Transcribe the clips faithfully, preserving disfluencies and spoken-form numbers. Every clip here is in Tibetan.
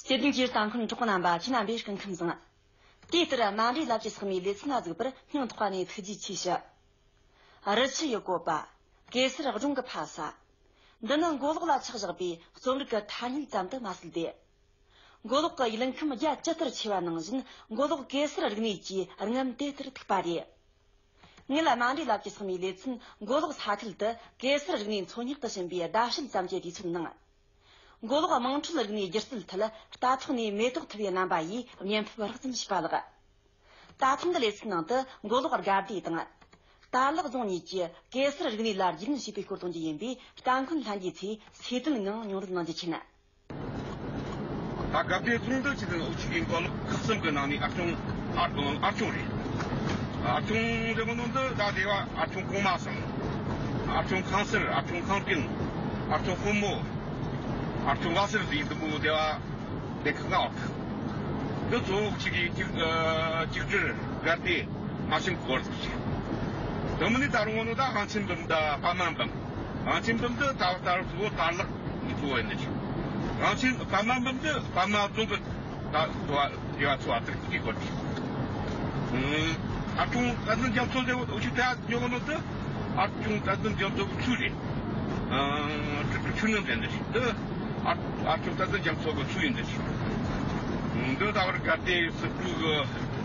སྐྱེ་ལྡན་གྱི་ལྟ་མཁན་གྲོགས་པོ་རྣམ་པ། ཁྱེད་རྣམ་པས་སྐུ་ཁམས་བཟང་། དེ་ལྟར་མ་འདྲེས་ལབ་ཀྱི་ཟེར་མི་ལེ་ཚན་ལ་གཟིགས་པར་སྙིང་ཐག་པ་ནས་ཐུགས་རྗེ་ཆེ་ཞུ། རི་ཆུ་ཡི་བཀོད་པ། གེ་སར་སྒྲུང་གི་ཕ་ས། འདི་ནི་མགོ་ལོག་ལ་ཆགས་བཞག་པའི་རྩོམ་རིག་གི་ཐ་སྙད་ཙམ་དུ་མ་ཟད་དེ། མགོ་ལོག་གི་ཡུལ་ཁམས་རྒྱ་ཇི་ལྟར་ཆེ་བ་ནང་བཞིན། མགོ་ལོག་གེ་སར་རིག་གནས་ཀྱི་རྔམ་དེ་ལྟར་མཐུག་པ་རེད། ངེད་ལ་མ་འདྲེས་ལབ་ཀྱི་ཟེར་མི་ལེ་ཚན་མགོ་ལོག་ས་ཁུལ་དུ་གེ་སར་རིག་གནས་འཚོ་སྙེག་ཏུ་ཕྱིན་པའི་ཟླ་ཤུལ་ཙམ་གྱི་དུས་ཚོད་ནང་། མགོ་ལོག་དམངས་ཁྲོད་རིག་གནས་སྒྱུ་རྩལ་ཐད་རྟ་ཐོག་ནས་མེ་ཏོག་འཐུ་བའི་རྣམ་པ་ཡིས་བརྙན་ཕབ་རགས་ཙམ་ཞིག་པ་ལགས། ད་ཐེངས་ཀྱི་ལེ་ཚན་ནང་དུ་མགོ་ལོག་དགའ་བདེ་དང་། རྟ་ལག་རྫོང་གཉིས་ཀྱིས་གེ་སར་རིག་གནས་ལ་རྒྱུས་ལོན་བྱས་པའི་སྐོར་གཏོང་རྒྱུ་ཡིན་པས། ལྟ་མཁན་ལྷན་རྒྱས་ཚོས་སེམས་གཏིང་ནས་མྱོང་རོལ་གནང་རྒྱུ་མཁྱེན། ད་དགའ་བདེ་རྫོང་འདི་ཆེ་ནི་འུ་ཅག་གི་མགོ་ལོག་ཁག་གསུམ་གྱི་ནང་ནས་ཨ་ཆུང་ཨ་ཨ་ཆུང་རེད། ཨ་ཆུང་རེད་མོ་ནོ་འདི་ད་སྡེ་བ་ཨ་ཆུང་གོང་མ་སང་། ཨ་ཆུང་ཁང་སེར། ཨ་ཆུང་ཁང་ཀུན། ཨ་ཆུང་ཧོ་མོ། ཨ་ཆུང་བ་སེར་ཟེར་འདི་མོ་སྡེ་བ་སྡེ་ཁག་ལྔ་བ། འདི་གཙོ་བོ་གཅིག་གིས་གཅིག་ཨ་གཅིག་སྒྲིལ་དགའ་བདེ་མ་ཤིན་སྐོར་ཟིག་ཅིག་དེ་མིན་ནི་ད་རུང་ངོ་ནོ་ད་ཧང་ཆེན་འབུམ་ད་པ་མ་འབུམ། ཧང་ཆེན་འབུམ་འདི་ད་ད་རུང་གཙོ་བོ་རྟ་ལག་གི་གཙོ་བོ་ཡིན་ནི་ཅིག་ཧང་ཆེན་པ་མ་འབུམ་འདི་པ་མ་རྫོང་གི་ད་གཙོ་བ་སྡེ་བ་ཚོ་བ་དེར་གཅིག་གིས་སྐོར་ཅིག་ཨ་ཆུང་རྟ་བདུན་རྒྱ་མཚོ་ཟེར་བ་འུ་ཆུ་ད་ཉོ་གོ་ནོ་དེ་ཨ་ཆུང་རྟ་བདུན་རྒྱ་མཚོ་གི་ཚུལ་རེད། ཨ་ཆུ་ཆུ་ཆུ་ནང་ཟེར་འདི་རེད་དེ། ཨ་ཨ་ཆུང་རྟ་བདུན་རྒྱ་མཚོ་གི་ཚུལ་ཡིན་འདི་རེད། འདི་ད་བར་དགའ་བདེ་སི་ཀྲུ་གི་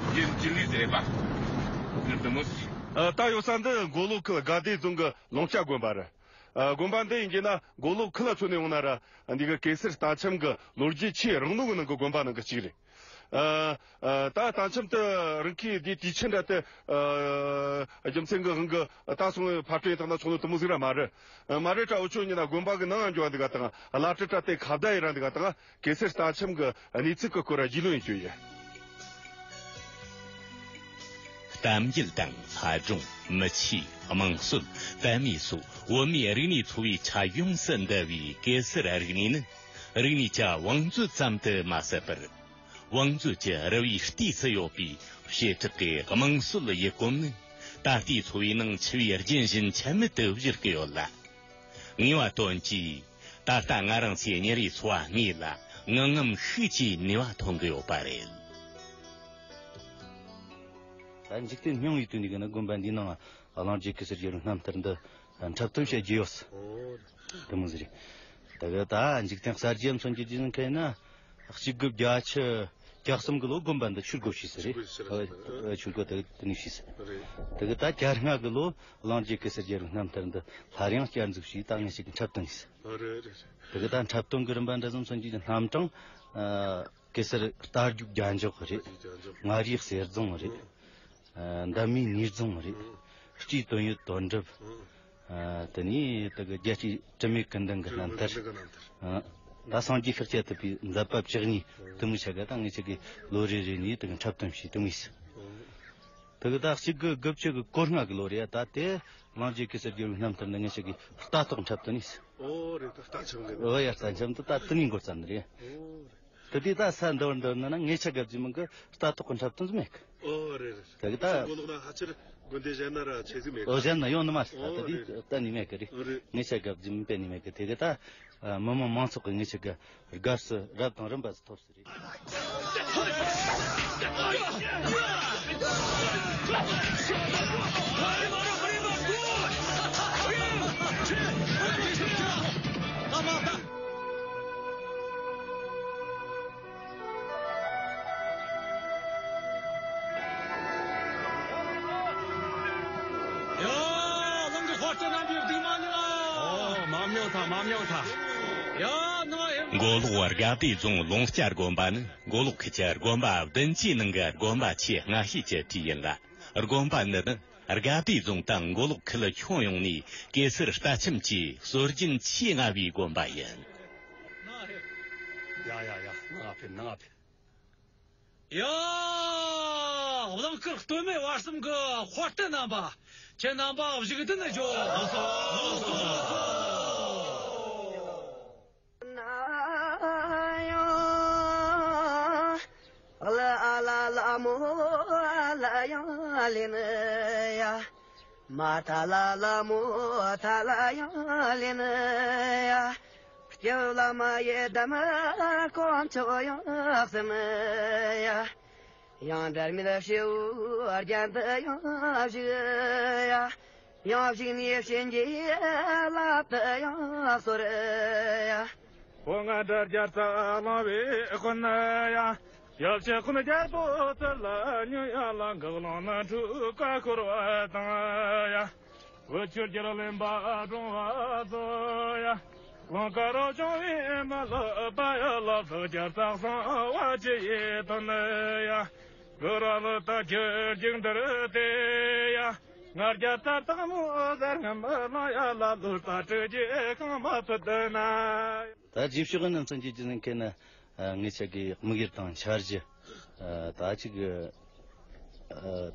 རྒྱུན་ཅི་ལི་ཟེར་བ་འདི་འདི་མོ་ཟེར། ཨ་ད་ཡོད་ས་འདི་མགོ་ལོག་གི་དགའ་བདེ་རྫོང་གི་ལུང་སྐྱ་དགོན་པ་རེད། ཨ་དགོན་པ་འདི་ཡིན་གྱི་ན་མགོ་ལོག་ཁུལ་ལ་མཚོན་ནས་ཡོང་ན་ར་འདི་གི་གེ་སར་རྟ་ཁྱིམ་གི་ལོ་རྒྱུས་ཆེས་རིང་ནོ་གི་ནང་གི་དགོན་པ་ནང་གི་གཅིག་རེད། ཨ་ཨ་ད་རྟ་ཁྱིམ་དུ་རང་གི་དེ་དུས་ཆེན་འདྲ་དེ་ཨ་རྒྱུ་མཚན་གི་དབང་གིས་ད་སོང་བའི་ཕར་སྤྲོད་ཡིན་དང་ན་ཚོགས་ནོ་དུ་མོ་ཟིག་ར་མ་རེད། ཨ་མ་རེད་དྲ་འུ་ཆོ་ཉིན་ན་དགོན་པ་གི་ནང་ང་འགྱོ་བ་འདི་ག་དང་བླ་སྤྲུལ་དྲ་དེ་ཁ་བརྡ་ཡི་ར་འདི་ག་དང་གེ་སར་རྟ་ཁྱིམ་གི་གནས་ཚུལ་གི་སྐོར་ར་རྒྱུས་ལོན་ཡིན་རྒྱུ་ཡིན། གཏམ་རྒྱུད་དང་ལྷ་སྒྲུང་། མི་ཆོས། དམངས་སྲོལ། པད་མའི་སོགས་བོད་མིའི་རིག་གནས་འཚོ་བའི་ཆ་ཡོངས་སུ་འདུ་བའི་གེ་སར་རིག་གནས་ནི། རིག་གནས་ཀྱི་བང་མཛོད་ཙམ་དུ་མ་ཟད་པར། བང་མཛོད་ཀྱི་རུ་བའི་ལྟེ་སུ་ཡོད་པའི་བྱེ་བྲག་གི་དམངས་སྲོལ་ཡི་གོམས་ནི། ད་ལྟའི་འཚོ་བའི་ནང་འཆི་བའི་རྒྱུན་བཞིན་ཆད་མེད་དུ་བཞུར་གི་ཡོད་ལ། ངེས་པ་དོན་གྱིས། ད་ལྟ་ང་རང་ཚོའི་ཉིན་རེའི་འཚོ་བ་དངོས་ལ་ངང་ངམ་ཤུགས་ཀྱིས་ནུས་པ་ཐོན་གྱི་ཡོད་པ་རེད། ད་འཇིག་རྟེན་སྙིང་བའི་དུས་འདི་གི་ནི་དགོན་པ་འདིའི་ནང་གླང་རྗེ་གེ་སར་རྒྱལ་པོའི་རྣམ་ཐར་འདི་འཁྲབ་སྟོན་བྱེད་རྒྱུ་ཡོད། དེ་མོ་ཟིག་རེད། ད་གི་ད་འཇིག་རྟེན་གསར་བརྗེ་མཚོན་གྱི་རྒྱུ་ཡིན་མཁན་ན། གཅིག་དགུ་བརྒྱད་ཅུ་གྱ་གསུམ་གི་ལོ་དགོན་པ་འདི་ཆུ་སྒོ་ཕྱིས་ས་རེད། ཆུ་སྒོ་ཕྱིས་ས་རེད། ཨ་ཆུ་སྒོ་ད་གི་དེ་ནས་ཕྱིས་ས་རེད། ད་གི་ད་གྱ་ལྔ་གི་ལོ་གླང་རྗེ་གེ་སར་རྒྱལ་པོའི་རྣམ་ཐར་འདི་སླར་ཡང་བསྐྱར་འཛུགས་བྱས། ད་ངེད་ཅག་གིས་འཁྲབ་སྟོན་བྱས་ས་རེད། ད་གི་ད་འཁྲབ་སྟོན་གི་རིམ་པ་འདྲ་ཟིག་མཚོན་གྱི་རྣམ་གྲངས་ཨ་གེ་སར་རྟ་རྒྱུག་རྒྱན་འཇོག་རེད། མངའ་རིས་གསེར་རྫོང་རེད། ཨ་འདབ་མའི་ནེའུ་རྫོང་རེད། སྤྲེའུ་དོན་ཡོད་དོན་གྲུབ། ཨ་དེ་ནས་དེ་གི་རྒྱལ་སྤྱིའི་དྲི་མེད་ཀུན་ལྡན་གྱི་རྣམ་ཐར། ཨ་ད་སངས་རྒྱས་ཤཱཀྱ་ཐུབ་པའི་མཛད་པ་བཅུ་གཉིས་དེ་མོ་ཆ་ག་ད་ངེད་ཅག་གིས་ལོ་རེ་རེ་ནས་དེ་གི་འཁྲབ་སྟོན་བྱས་དེ་མོ་ཡིན། དེ་གི་ད་གཅིག་དགུ་དགུ་བཅུ་གི་གོ་ལྔ་གི་ལོ་རེད། ད་དེ་གླང་རྗེ་གེ་སར་རྒྱལ་པོའི་རྣམ་ཐར་འདི་ངེད་ཅག་གིས་རྟ་ཐོག་འཁྲབ་སྟོན་ཡིན། ཨོ་རེད། ད་རྟ་ཁྱིམ་གི། ཨོ་ཡ། རྟ་ཁྱིམ་དུ་ད་དེ་ནས་འགོ་བརྩམས་ནི་རེད། ཨོ་རེད། དེ་དུས་ད་ས་འདི་བར་འདི་ན་ན་ངེད་ཅག་ག་རྫི་མི་གི་རྟ་ཐོག་གི་འཁྲབ་སྟོན་ཟིག་མེད་གི། ཨོ་རེད་རེད། དེ་གི་ད་མགོ་ལོག་ན་ཕལ་ཆེར་དགོན་སྡེ་གཞན་ན་ར་ཆེ་ཟིག་མེད་གི། ཨོ་གཞན་ན་ཡོང་ནི་མ་རེད། ད་ཨོ་དེ་དུས་རེད་རེད། གཏན་ནས་མེད་གི་རེད། ཨོ་རེད། ངེད་ཅག་ག་རྫི་མི་གཏན་ནས་མེད་གི། དེ་གི་ད་མི་མང་མང་ཚོགས་གི་ངེད་ཅག་ག་དགའ་བསུ་རབ་དང་རིམ་པ་ཟིག་ཐོབ་ས་རེད། ཡ། གླིང་གི་དཔའ་རྟུལ་རྣམ་པའི་སྡིགས་མ་མྱོང་ཨ། ཨོ། མ་མྱོང་ཐལ། མ་མྱོང་ཐལ། ཡ། ནང་ཨེ། མགོ་ལོག་དགའ་བདེ་རྫོང་ལུང་སྐྱ་དགོན་པ་ནི་མགོ་ལོག་ཁུལ་གྱི་དགོན་པ་བདུན་ཅུའི་ནང་གི་དགོན་པ་ཆེས་སྔ་ཤོས་ཀྱི་གྲས་ཡིན་ལ། དགོན་པ་འདི་ནི་དགའ་བདེ་རྫོང་དང་མགོ་ལོག་ཁུལ་ཁྱོན་ཡོངས་ནས་གེ་སར་རྟ་ཁྱིམ་གྱི་སྲོལ་རྒྱུན་ཆེས་སྔ་བའི་དགོན་པ་ཡིན། ཡ་ཡ་ཡ། ནང་ང་ཕེབས། ནང་ང་ཕེབས། ཡ། གླིང་དཀར་སྟོད་སྨད་བར་གསུམ་གྱི་དཔའ་རྟུལ་རྣམ་པ། ཁྱེད་རྣམ་པ་བཞུགས་གདན་ནས་འཇོག། ལགས་སོ། ལགས་སོ། ལགས་སོ། རྒྱལ་བླ་མ་ཡི་དམ་དཀོན་མཆོག་ཡང་སེམས་ཡ། ཡང་འབྲལ་མེད་ཧྲིལ་བོ་རྒྱན་དུ་ཡང་བཞུགས་ཡ། ཡང་བཞུགས་ནས་བྱིན་གྱིས་བརླབ་ཏུ་ཡང་གསོལ་ཡ། ཧོ་ང་འདྲ་རྒྱལ་རྩ་ལོང་བའི་དཔོན་ཡ། ཡབ་ཆེན་དཔོན་རྒྱལ་པོ་ཚུལ་ལ་ཉོན་ཡ་ལ། འགག་ལོང་ན་འཁྲུག་པ་ཤོར་བ་དང་ཡ། བུ་ཁྱོད་རྒྱལ་བློན་པ་སྒྲོང་བ་ཚོ་ཡ། ལོང་ཀ་རོ་ཆུང་བའི་མ་ལོ་པ་ཡ་ལ། བདག་རྒྱལ་རྩ་གསང་བ་ཅི་ཡི་དོན་ཡ། གུ་ར་ལོ་ད་ཁྱོད་ཅིག་འདིར་དེ་ཡ། ང་རྒྱལ་རྩ་དང་མོ་ཟེར་ང་མི་ལོང་ཡ་ལ། ལོ་ད་སྤྲོད་རྒྱུ་གང་མ་ཐུབ་འདི་ན། ད་རྗེས་ཕྱོགས་ནམ་ཚང་གི་རྒྱུ་ནི་མཁན་ནི། ཨ། ངེད་ཅག་གི་དམིགས་ཡུལ་དང་འཆར་གཞི། ཨ། ད་ཅིག་ཨ།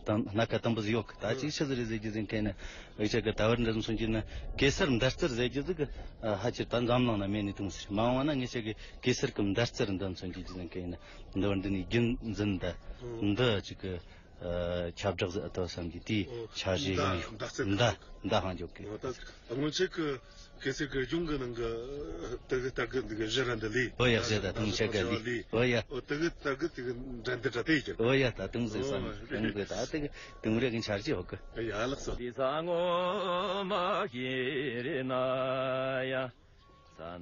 དང་སྣ་ཁ་དང་པོ་ཟིག་ཡོད་གི། ད་ཅིག་ཆི་ཟིག་རེད་ཟེར་རྒྱུ་ཟིག་མཁན་ནི། ངེད་ཅག་གི་ད་བར་འདི་མཚོན་གྱི་ནི་གེ་སར་མདའ་རྩེད་ཟེར་རྒྱུ་ཟིག་གི། ཨ། ཕལ་ཆེར་ད་འཛམ་གླིང་ན་མེད་ནི་དུང་ཟེར། མ་འོངས་ན་ངེད་ཅག་གི་གེ་སར་གི་མདའ་རྩེད་འདི་མཚོན་གྱི་རྒྱུ་ཟིག་མཁན་ནི། འདི་བར་འདི་ནི་རྒྱུན་འཛིན་ད་འདི་ཅིག་གི། ཨ། ཁྱབ་བསྒྲགས་ཟིག་ཨ་ཏོ་བསམ་གྱི་དེའི་འཆར་གཞི་ཡང་ཡོད། མདའ་རྩེད་མདའ་མདའ་ཧང་འཇོག་གི། ཨོ། ད་སྔོན་ཆད་གི་གེ་སར་གི་གཞུང་གི་ནང་གི་དེ་གི་ལྟ་གི་འདི་གི་གཞི་ར་འདི་ལས། ཨོ་ཡ། གཞི་ད་དུང་ཆད་ག་ལས། ཨོ་ཡ། ཨོ། དེ་གི་ལྟ་གི་དེ་གི་འདྲ་འདི་འདྲ་དེ་ཡི་གི། ཨོ་ཡ། ད་དུང་ཟེར་བསམ། ཨོ། དུང་གི་ད་དེ་གི་དུང་རེ་གི་འཆར་གཞི་ཡོད་གི། ཡ་ལགས་སོ། དེ་ས་ངོ་མ་ཤེས་རེ་ན་ཡ། དུས་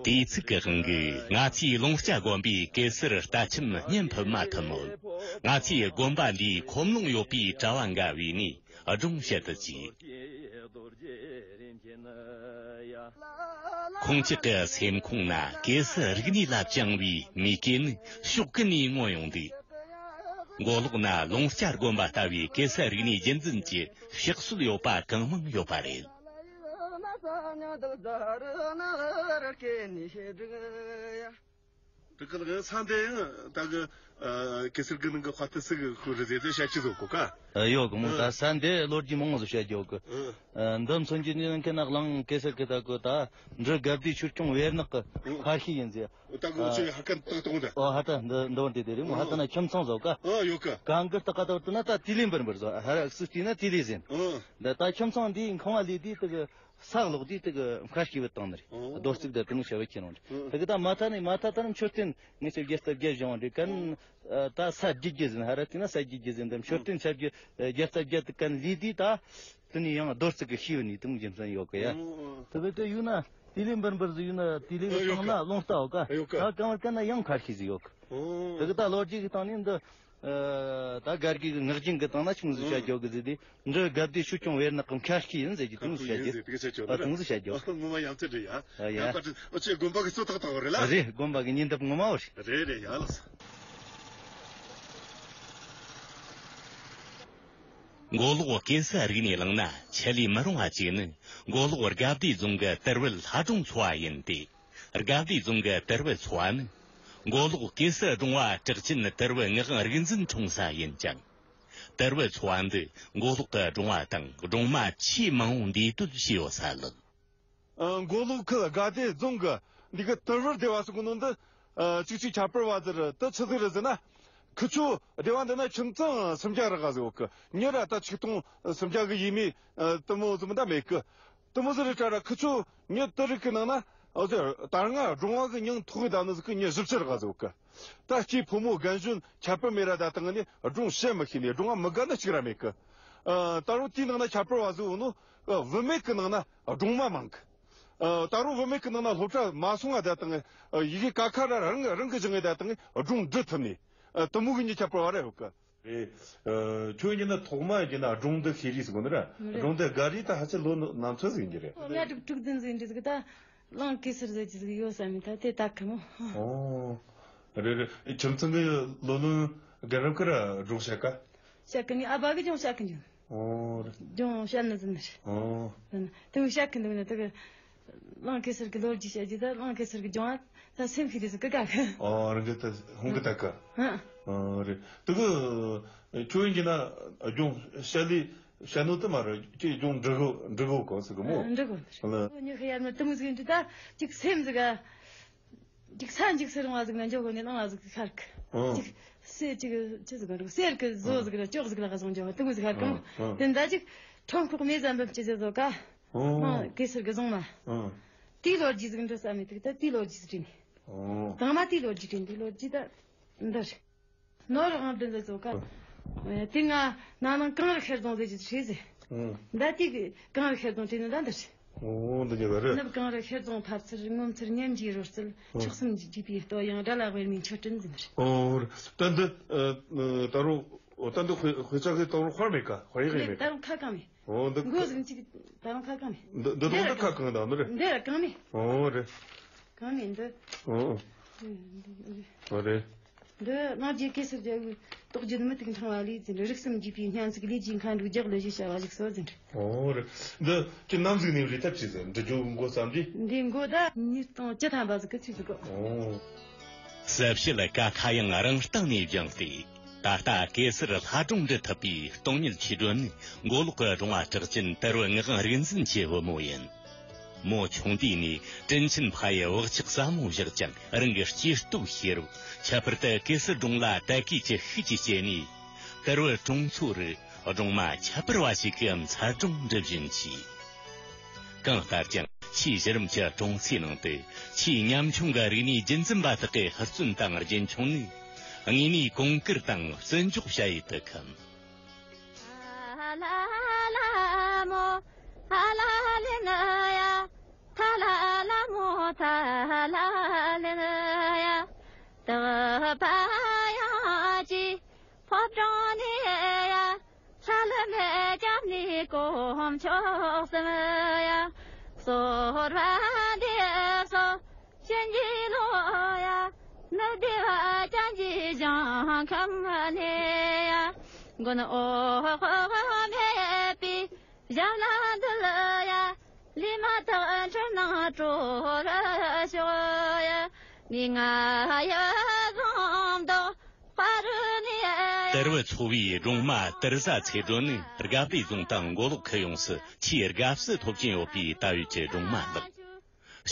ཚིགས་ཀྱི་དབང་གིས་ང་ཚོའི་ལུང་སྐྱ་དགོན་པའི་གེ་སར་རྟ་ཁྱིམ་བརྙན་ཕུབ་མ་ཐུབ་མོད། ང་ཚོའི་དགོན་པ་འདིའི་ཁོམ་ལོང་ཡོད་པའི་གྲྭ་བ་འགའ་བོས་ནས་སྒྲུང་བཤད་དུ་བཅུག། ཁོང་ཅག་གི་སེམས་ཁོང་ན་གེ་སར་རིག་གནས་ལ་བཅངས་པའི་མོས་གུས་ནི་ཕྱོགས་ཀུན་ནས་མངོན་ཡོང་དུས། མགོ་ལོག་ན་ལུང་སྐྱ་དགོན་པ་ལྟ་བུའི་གེ་སར་རིག་གནས་རྒྱུན་འཛིན་གྱི་ཕྱག་སྲོལ་ཡོད་པ་གང་མང་ཡོད་པ་རེད། འགྲིག་གི་ལགས། ས་འདི་ཡང་ད་གི་ཨ་གེ་སར་གི་ནང་གི་དཔའ་རྟུལ་ཟིག་གི་ཁུ་རི་ཟེར་དུ་བཤད་ཀྱི་བཟོ་གོ་ཀ། ཨ། ཡོད་གི་མོ། ཨ། ད་ས་འདི་ལོ་རྒྱུས་མང་བོ་ཟིག་བཤད་རྒྱུ་ཡོད་གི། ཨ། ཨ། འདི་མཚོན་གྱི་ནི་མཁན་ནག་གླང་གེ་སར་གི་ད་གི་ད་འབྲི་དགའ་བདེ་ཆོས་སྐྱོང་བེར་ནག་གི་མཁར་ཤུལ་ཡིན་ཟེར། ད་གི་ཨ་ཆོས་ཧ་ཀན་ཏག་ཏག་འདི། ཨོ། ཧ་ད་འདི་འདི་བར་འདི་དེ་རེད་མོ། ཧ་ད་ན་ཁྱིམ་ཚང་བཟོ་ཀ། ཨ། ཡོད་ཀ། གང་གི་ཏག་ཏག་ཏུ་ན་ད་ཏི་ལི་འབུར་འབུར་བཟོ། ཧ་ར་སུ་ཏི་ན་ཏི་ལི་ཟིན། ཨ། འདི་ད་ཁྱིམ་ཚང་འདིའི་ཁང་བ་ལས་དེ་དེ་གི་ས་ལོག་དེ་དེ་གི་མཁར་ཤུལ་བུད་བཏང་ནི་རེད། ཨ། རྡོ་རྩིག་དེ་དེ་ནི་བྱ་བའི་ཁྱེར་འོང་རེད། ཨ། དེ་གི་ད་མ་ཐ་ནི་མ་ཐ་ད་ནི་མཆོད་རྟེན་ངེད་ཚོ་བརྒྱ་རྩ་བརྒྱད་བཞེངས་འོང་རེད་གན། ཨ། ད་ས་བརྒྱད་བརྒྱད་ཟིན། ཧ་ར་དེ་ན་ས་བརྒྱད་བརྒྱད་ཟིན། དེ་མཆོད་རྟེན་ཆ་བརྒྱད་བརྒྱ་རྩ་བརྒྱད་དེ་གན་ལས་དེ་ད། དེ་ནས་ཡང་རྡོ་རྩིག་གི་ཤེས་ཡོན་ནས་དུང་རྒྱུ་མཚན་ཡོད་གི་ཡ། ཨོ། དེ་བས་དེ་ཡུལ་ན་དེ་ལས་འབུར་འབུར་ཟིག་ཡུལ་ན་དེ་ལས་ཨོ། ཡོད་བཏང་ན་གི། རླུང་རྟ་ཡོད་ཀ། ཡོད་ཀ། ད་གང་བར་ཀ་ན་ཡང་མཁར་ཤུལ་ཟིག་ཡོད་གི། ཨོ། དེ་གི་ད་ལོ་རྒྱུས་གི་སྟེང་ནས་འདི། ཨ། ད་སྒར་གྱི་ངག་རྒྱུན་གི་སྟེང་ན་ཆུང་ཟིག་བཤད་རྒྱུ་གི་ཟིག་དེ་འདི་དགའ་བདེ་ཆོས་སྐྱོང་བེར་ནག་གི་མཁར་ཤུལ་ཡིན་ཟེར་གྱི་དུང་ཟིག་བཤད་རྒྱུ། ཨ། དུང་ཟིག་བཤད་རྒྱུ། ཨ། ངོ་མ་ཡ་མཚན་རེད་ཡ། ཨ་ཡ། ཡ་ཁ་ཁྲིད། ཨོ་ཆེ་དགོན་པ་གི་གཙོ་ཐག་བཏགས་པ་རེད་ལ། རེད། དགོན་པ་གི་ཉེ་འདབས་ངོ་མ་བོ་རེད། རེད་རེད་ཡ་ལགས། མགོ་ལོག་གེ་སར་རིག་གནས་གླིང་ན་ཆད་ལས་མི་རུང་བ་གཅིག་ནི་མགོ་ལོག་དགའ་བདེ་རྫོང་གི་དར་བུ་ལྷ་སྒྲུང་ཚོ་བ་ཡིན་ཏེ། དགའ་བདེ་རྫོང་གི་དར་བུ་ཚོ་བ་ནི་མགོ་ལོག་གེ་སར་སྒྲུང་བ་གྲགས་ཅན་དར་བུ་ངག་དབང་རིག་འཛིན་འཁྲུངས་ས་ཡིན་ཅིང་། དར་བུ་ཚོ་བ་འདི་མགོ་ལོག་ཏུ་སྒྲུང་བ་དང་སྒྲུང་མ་ཆེས་མང་བོ་འདུས་སྡོད་བྱས་ཡོད་ས་ལགས། ཨ། མགོ་ལོག་ཁུལ་དགའ་བདེ་རྫོང་གི་འདི་གི་དར་བུ་སྡེ་བ་ཟེར་གོ་ནོ་འདི། ཨ། གཅིག་གཅིག་ཁྱད་པར་བ་ཟེར་དེ་ཆི་ཟིག་རེད་ཟེར་ན། ཁི་ཆོ་སྡེ་བ་འདི་ན་ཁྱིམ་ཚང་སུམ་བརྒྱ་རེ་ག་ཟིག་ཡོད་གི། མྱི་ར་ད་ཆིག་སྟོང་སུམ་བརྒྱ་གི་ཡས་མས། ཨ། དེ་མོ་ཟིག་མི་འདྲ་མེད་གི། དེ་མོ་ཟིག་རེད་དྲ་ར་ཁི་ཆོ་མྱི་དེ་རིགས་གི་ནང་ན། ཨོ་ཟེར། ད་སྔ་སྒྲུང་བ་གི་མྱིང་ཐོགས་གི་ད་ནི་ཟིག་གི་མྱི་བཞི་བཅུ་རེ་ག་ཟིག་ཡོད་གི། ད་སྐྱེས་ཕོ་མོ་རྒན་གཞོན་ཁྱད་པར་མེད་ར་ད་དང་ནི་སྒྲུང་བཤད་མི་ཤེས་ནི་སྒྲུང་བ་མི་དགའ་ནི་གཅིག་ར་མེད་གི། ཨ། ད་རུང་དེའི་ནང་ན་ཁྱད་པར་བ་ཟིག་ཡོད་ནོ། ཨ། བུད་མེད་གི་ནང་ན་སྒྲུང་མ་མང་གི། ཨ། ད་རུང་བུད་མེད་གི་ནང་ན་སློབ་གྲྭ་མ་སོང་ང་ད་དང་ཡི་གེ་ཀ་ཁ་ར་རང་རང་གི་སྦྱངས་ངེ་ད་དང་སྒྲུང་འབྲི་ཐུབ་ནི། ཨ། དེ་མོ་གི་མྱི་ཁྱད་པར་བ་ར་ཡོད་གི། རེད། ཨ། ཁྱོད་ཡིན་ན་ཐོག་མ་ཡིན་ན་སྒྲུང་འདི་ཤེས་རིགས་ཟེར་གོ་ནི་ར། རེད། སྒྲུང་འདི་དགའ་རིས་ད་ཧ་ཅང་ལོ་ན་ཚོད་ཟིག་ཡིན་གྱི་རེད། ཨོ། ང་དྲུག་དྲུག་བདུན་ཟིག་འདྲ་ཟིག་ད་གླང་གེ་སར་ཟེར་གྱི་ཟིག་ཡོད་བསམ་མི་ད་དེ་ད་གི་མོ། ཨོ། རེད་རེད། ཁྱིམ་ཚང་གི་ལོ་ལོན་རྒན་རབས་ཀྱི་ར་སྒྲུང་བཤད་ཀ། བཤད་གི་ནི་ཨ་ཕ་གི་ཅུང་བཤད་གི་འཇུ། ཨོ། རེད། ཅུང་བཤད་ནི་ཟིན་ནི་རེད། ཨོ། དེ་བཤད་གི་འདུག་ནི་དེ་གི། གླང་གེ་སར་གི་ལོ་རྒྱུས་བཤད་རྒྱུ་ད་གླང་གེ་སར་གི་སྦྱོང་བ་ད་སེམས་ཤིག་དེ་ཟིག་གི་ག་གི། ཨོ། རང་གི་ད་ཧུང་གི་ད་ག། ཧ། ཨོ། རེད། དེ་གི་ཁྱོད་ཡིན་གྱི་ན་སྦྱོང་བཤད་ལས་བཤད་ནོ་དེ་མ་རེད། ཅིག་སྦྱོང་འབྲི་གོ་འབྲི་གོ་གོ་ཟིག་གི་མོ། འབྲི་གོ་འདི་རེད། ལ། ཨོ། ཉི་ཤུ་ཡར་མར་དེ་མོ་ཟིག་ཡིན་དུས་ད་ཅིག་སེམས་ཟིག་ག་ཅིག་ས་འཇིགས་སུ་རུང་བ་ཟིག་ན་འཇོག་གོ་ནི་གླང་བ་ཟིག་གི་ཁར་གི། ཨོ། ཅིག་སེ་ཅིག་ཅི་ཟིག་ག་རུ་གསེར་གི་བཟོ་ཟིག་ར་ཅོག་ཟིག་ལ་ག་སོང་འཇོག་དེ་མོ་ཟིག་ཁར་གི་མོ། ཨོ། དེ་ད་ཅིག་ཁྲོམ་ཁོག་མེ་ཟམ་པ་ཅི་ཟིག་བཟོ་ག། ཨོ། ནང་གེ་སར་གི་བཟུང་མ། ཨང་། དེའི་ལོ་རྒྱུས་ཟིག་འདྲི་ས་མེད་དུས་ད་དེའི་ལོ་རྒྱུས་ཟིག་དྲན་ནས། ཨོ། དང་མ་དེའི་ལོ་རྒྱུས་དྲན་དེའི་ལོ་རྒྱུས་ད་འདི་རེད། ནོར་ཨང་བདུན་ཟིག་ཚོ་ཀ། ཨོ། དེ་ང་ན་ནང་གངས་རི་ཤར་རྫོང་ཟེར་རྒྱུ་ཆེ་ཟེར། ཨང་། ད་དེ་གི་གངས་རི་ཤར་རྫོང་དྲན་ནས་ད་འདི་རེད། ཨོ། འདི་ཉེ་བ་རེད། ནུབ་གངས་རི་ཤར་རྫོང་ཕར་ཚུར་སྔོན་ཚུར་ཉམས་ཀྱི་རོལ་རྩེད། ཨོ། མཆོག་གསུམ་གྱི་པའི་ལྟོ་ཡང་དགྲ་ལ་དབེན་མའི་མཆོད་སྤྲིན་ཟིན་རེད། ཨོ། ད་འདི་ཨ་ད་རུང་ད་འདི་དཔེ་དཔེ་ཆ་གི་ད་རུང་དཔར་མེད་ཀ། དཔར་ཡིག་ཡིན་མེད་ཀ། ད་རུང་ཁ་གང་མེད། ཨོ། འདི་མགོ་ཟིག་གཅིག་ད་རུང་ཁ་གང་མེད། འདི་འདི་དང་འདི་ཁ་གང་དང་འདི་རེད། འདི་ར་གང་མེད། ཨོ་རེད། གང་མེད་འདི། ཨོ། ཨོ་རེད། འདི་ནག་རྗེ་གེ་སར་རྒྱལ་པོའི་རྟོགས་བརྗོད་མུ་ཏིག་འཕྲེང་བ་ལས་ཟིན། རིགས་གསུམ་འཇིགས་པའི་སྙན་ཚིག་ལས་ཀྱི་མཁའ་འགྲོའི་རྒྱག་ལུ་ཞེས་བྱ་བ་བཞུགས་སོ་ཟིན། ཨོ་རེད། འདི་ཁྱེད་ནམ་ཟིག་ནས་རེད་ཐབས་ཆེ་ཟེར་འདྲི་རྒྱུ་མགོ་བརྩམས་ཏེ། འདི་མགོ་ད་ཉིས་སྟོང་བཅུ་ཐམ་པ་ཟིག་གི་ཚིག་ཟིག་གོ། ཨོ། གསལ་བྱེད་ཀ་ཁ་ཡང་རང་སྟེང་ནས་བཞེངས་ཏེ། ད་ལྟ་གེ་སར་ལྷ་སྒྲུང་འབྲི་ཐུབ་པའི་སྟོང་ཉིད་ཆོས་སྒྲོན་ནི་མགོ་ལོག་གི་སྒྲུང་བ་གྲགས་ཅན་དར་བུ་ངག་དབང་རིག་འཛིན་གྱི་བུ་མོ་ཡིན། མོ་ཆུང་དུས་ནས་དྲིན་ཆེན་ཕ་ཡི་བག་ཆགས་ཟབ་མོ་བཞག་ཀྱང་། རང་གི་སྐྱེས་སྟོབས་ཤེས་རབ། ཁྱད་པར་དུ་གེ་སར་སྒྲུང་ལ་དད་གུས་ཀྱི་ཤུགས་ཀྱིས་བསྐྱེད་ནས། དར་བུ་གྲོང་ཚོ་རུ་སྒྲུང་མ་ཁྱད་པར་བ་ཞིག་གི་མཚར་སྒྲུང་འབྲི་བཞིན་མཆིས། གང་ལྟར་ཀྱང་ཆེས་གཞི་རིམ་གྱི་སྒྲུང་རྩིས་ནང་དུ་ཆེས་ཉམ་ཆུང་གི་རིག་གནས་རྒྱུན་འཛིན་པ་དག་གི་ཧུར་བརྩོན་དང་རྒྱུན་འཁྱོངས་ནི་དངོས་གནས་གོང་བཀུར་དང་བརྩི་འཇོག་བྱ་ཡུལ་དུ་ཁམས། ལ་ལ་མོ། ལ་ལ་ལེ་ན་ཡ། ཐ་ལ་ལ་མོ། ཐ་ལ་ལེ་ན་ཡ། ཏག་པ་ཡ་ཅི་ཕོ་བྲང་ནས་ཡ། ལྷ་ལ་མེ་ལྕམ་ནི་གོམ་ཆོག་སེམས་ཡ། སོར་བ་འདེབས་སོ་ཤིན་གྱི་ལོ་ཡ། ནུབ་སྡེ་བ་ཅན་གྱི་ཞིང་ཁམས་ནས་ཡ། མགོན་འོད་དཔག་མེད་པའི་ཞབས་ལ་འདུད་ཡ། ལས་མ་དག་འཁྲུལ་སྣང་གྲོལ་ཤོག་ཡ། ངས་ང་ཡི་བཟང་མདོག་དཔའ་རུ་ནས། དར་བུ་ཚོ་བའི་སྒྲུང་མ་དར་ཟ་ཚེ་སྒྲོན་ནི་དགའ་བདེ་རྫོང་དང་མགོ་ལོག་ཁུལ་ཡོངས་སུ་ཆེས་དགའ་བསུ་ཐོབ་ཀྱིན་ཡོད་པའི་ད་ཡོད་ཀྱི་སྒྲུང་མ་ལགས།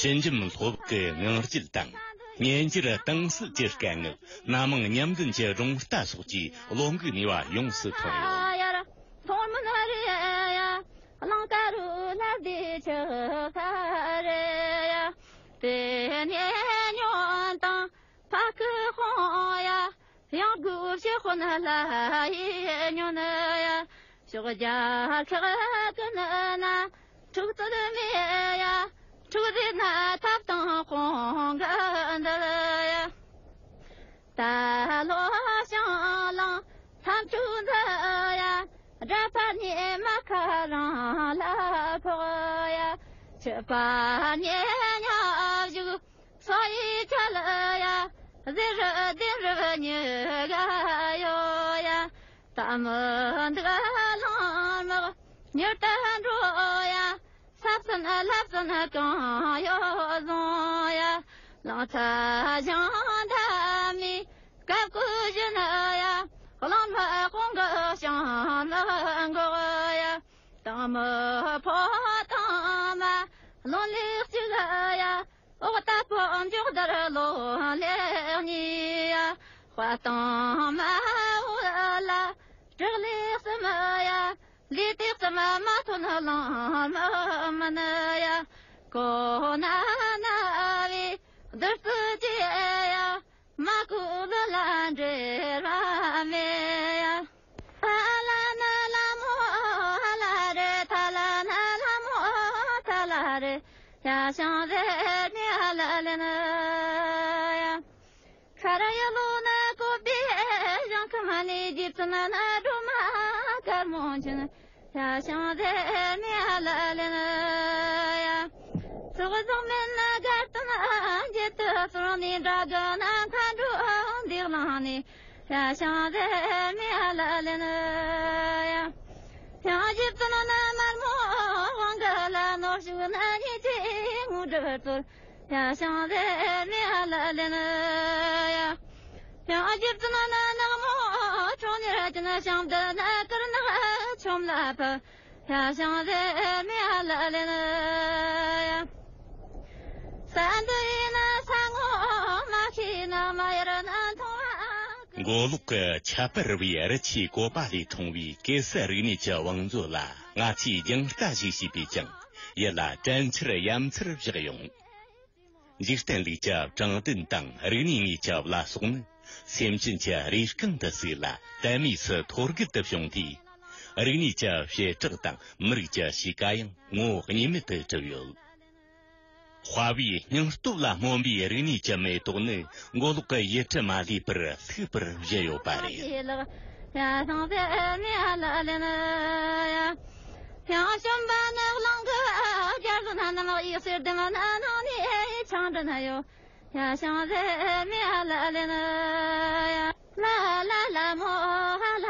ཞི་འཇམ་སློབ་ཀྱི་ངང་རྒྱུད་དང་། སྙན་འགྱུར་དྭངས་གསལ་གྱི་སྐད་ངག་སྣ་མང་ཉམས་ལྡན་གྱི་སྒྲུང་རྟ་སོགས་ཀྱིས་བློ་འགུག་ནུས་པ་ཡོངས་སུ་ཐོན་ཡོད། ཡར་མཐོང་མིན་རེ་ཡ། གླང་དཀར་རུ་ལྷ་སྡེ་ཆགས་ས་རེད་ཡ། དེ་ནས་ཉོན་དང་ཕ་ཁུ་ཧོང་ཡ། གཡང་དགུ་ཕྱི་དཔོན་ལྷ་ཡི་ཉོན་ཡ། ཕྱོགས་རྒྱལ་ཁག་ཀུན་ན་འཁྲུག་རྩོད་མེད་ཡ། འཁྲུག་རྩོད་ན་ཐབ་དང་དཔུང་གི་འདུལ་ཡ། ད་ལོ་ཞང་ལང་ཐམ་ཕྲུག་འདི་ཡ། དགྲ་ཕར་ནས་མ་ཁ་རང་ལ་ཕོག་ཡ། ཆུ་པ་ནས་ཉ་བཞུགས་སོ་ཡི་ཆ་ལ་ཡ། ཟེ་རུ་དེ་རུ་ཉི་ག་ཡོ་ཡ། ད་མི་འདུག་ལང་མག་མྱུར་དུ་འགྲོ་ཡ། ས་བཙན་ལྷ་བཙན་གང་ཡོད་བཟུང་ཡ། ལང་ཚ་ཞང་འདབ་མའི་སྐབས་ཀུན་བཞིན་ཡ། གླང་མ་དཔུང་གི་ཞང་ལ་འགོག་ཡ། དང་མི་ཕོ་དང་མ་ལོན་ལེགས་གཅིག་ཡ། འོག་ལྟ་སྤོ་འཇོག་དར་ལོ་ལེགས་གཉིས་ཡ། དཔའ་དང་མ་འུ་ལ་དྲག་ལེགས་གསུམ་ཡ། ལས་དེ་ཙམ་མ་ཐོན་ལང་མ་མིན་ཡ། གོ་ན་ན་བའི་བདུད་རྩི་ཅི་ཡ། མ་གུ་ལ་ལ་འབྲེལ་བ་མེད་ཡ། ཨ་ལ་ན་ལ་མོ་ཨ་ལ་རེ། ཐ་ལ་ན་ལ་མོ་ཐ་ལ་རེ། ཡ་ཞང་རེ་ནི་ཨ་ལ་ལེ་ན་ཡ། ཁ་ར་ཡ་ལོ་ན་ཀོ་པི་ཞང་ཁ་མ་ནི་རྗེ་བཙུན་ན་སྒྲོལ་མ་དཀར་མོ་ཆེན། ཡ་ཞང་རེ་ནི་ཨ་ལ་ལེ་ན་ཡ། ཚོགས་རྫོགས་མེད་ན་དགའ་སྟོན་འགྱེད་དུ་སོང་ནི། དགྲ་དགའ་ན་མཁའ་འགྲོ་འདི་གླིང་ནས། ཡ་ཞང་རེ་མི་ཨ་ལ་ལེ་ན་ཡ། ཡང་ཞིབ་ཏུ་ནོ་ན་དམར་མོ་དབང་ག་ལ་ནོར་ཞུགས་ན་ཉི་ཚེ་ངུ་སྒྲིབ་རྩོལ། ཡ་ཞང་རེ་མི་ཨ་ལ་ལེ་ན་ཡ། ཡང་ཞིབ་ཏུ་ནོ་ན་ནག་མོ་ཁྲོ་ཉེར་ཅན་ཞང་བདུད་ན་དཀར་ནག་ཆོམ་ལ་ཕུ། ཡ་ཞང་རེ་མི་ཨ་ལ་ལེ་ན་ཡ། ས་འདི་ཡིན་ན་ས་ངོ་མ་ཤེས་ན་མ་ཡར་ན་མཐོང་བ། མགོ་ལོག་གི་ཁྱད་པར་བའི་རི་ཆུའི་བཀོད་པ་ལས་འཁྲུངས་པའི་གེ་སར་རིག་གནས་ཀྱི་བང་མཛོད་ལ་ང་ཚོས་རྒྱང་ལྟ་ཞིག་བྱས་པས་ཀྱང་ ཡིད་ལ་དྲན་འཆར་ཡ་མཚར་བཞག་ཡོང་། འཇིག་རྟེན་ལུས་ཀྱི་དྲང་བདེན་དང་རིག་གནས་ངོས་ཀྱི་བླ་སྲོག་ནི། སེམས་ཅན་གྱི་རེ་རྐང་དུ་བརྩིས་ལ་དད་མོས་སུ་ཐོད་རྒལ་དུ་བྱུང་སྟེ། རིག་གནས་ཀྱི་བྱེ་བྲག་དང་མི་རིགས་ཀྱི་གཤིས་ཀ་ཡང་ངོ་བོ་གཉིས་མེད་དུ་གྲུབ་ཡོད། དཔའ་བོའི་སྙིང་སྟོབས་ལ་སྨོན་པའི་རིག་གནས་ཀྱི་མེ་ཏོག་ནི་མགོ་ལོག་གི་ཡུལ་གྲུ་མ་ལུས་པར་ལྷུག་པར་བཞད་ཡོད་པ་རེད། ཡ་ཞང་ཟེ་མི་ཨ་ལ་ལེ་ན་ཡ། ཡང་བྱམས་པ་ནགས་གླིང་གི་རྒྱ་ལོ་ན་ན་མ་ཡིག་གསེར་ལྡན་མ་ན་ནང་ནས་ཆང་འདྲ་ན་ཡོ། ཡ་ཞང་ཟེ་མི་ཨ་ལ་ལེ་ན་ཡ། ལ་ལ་ལ་མོ་ཧ་ལ་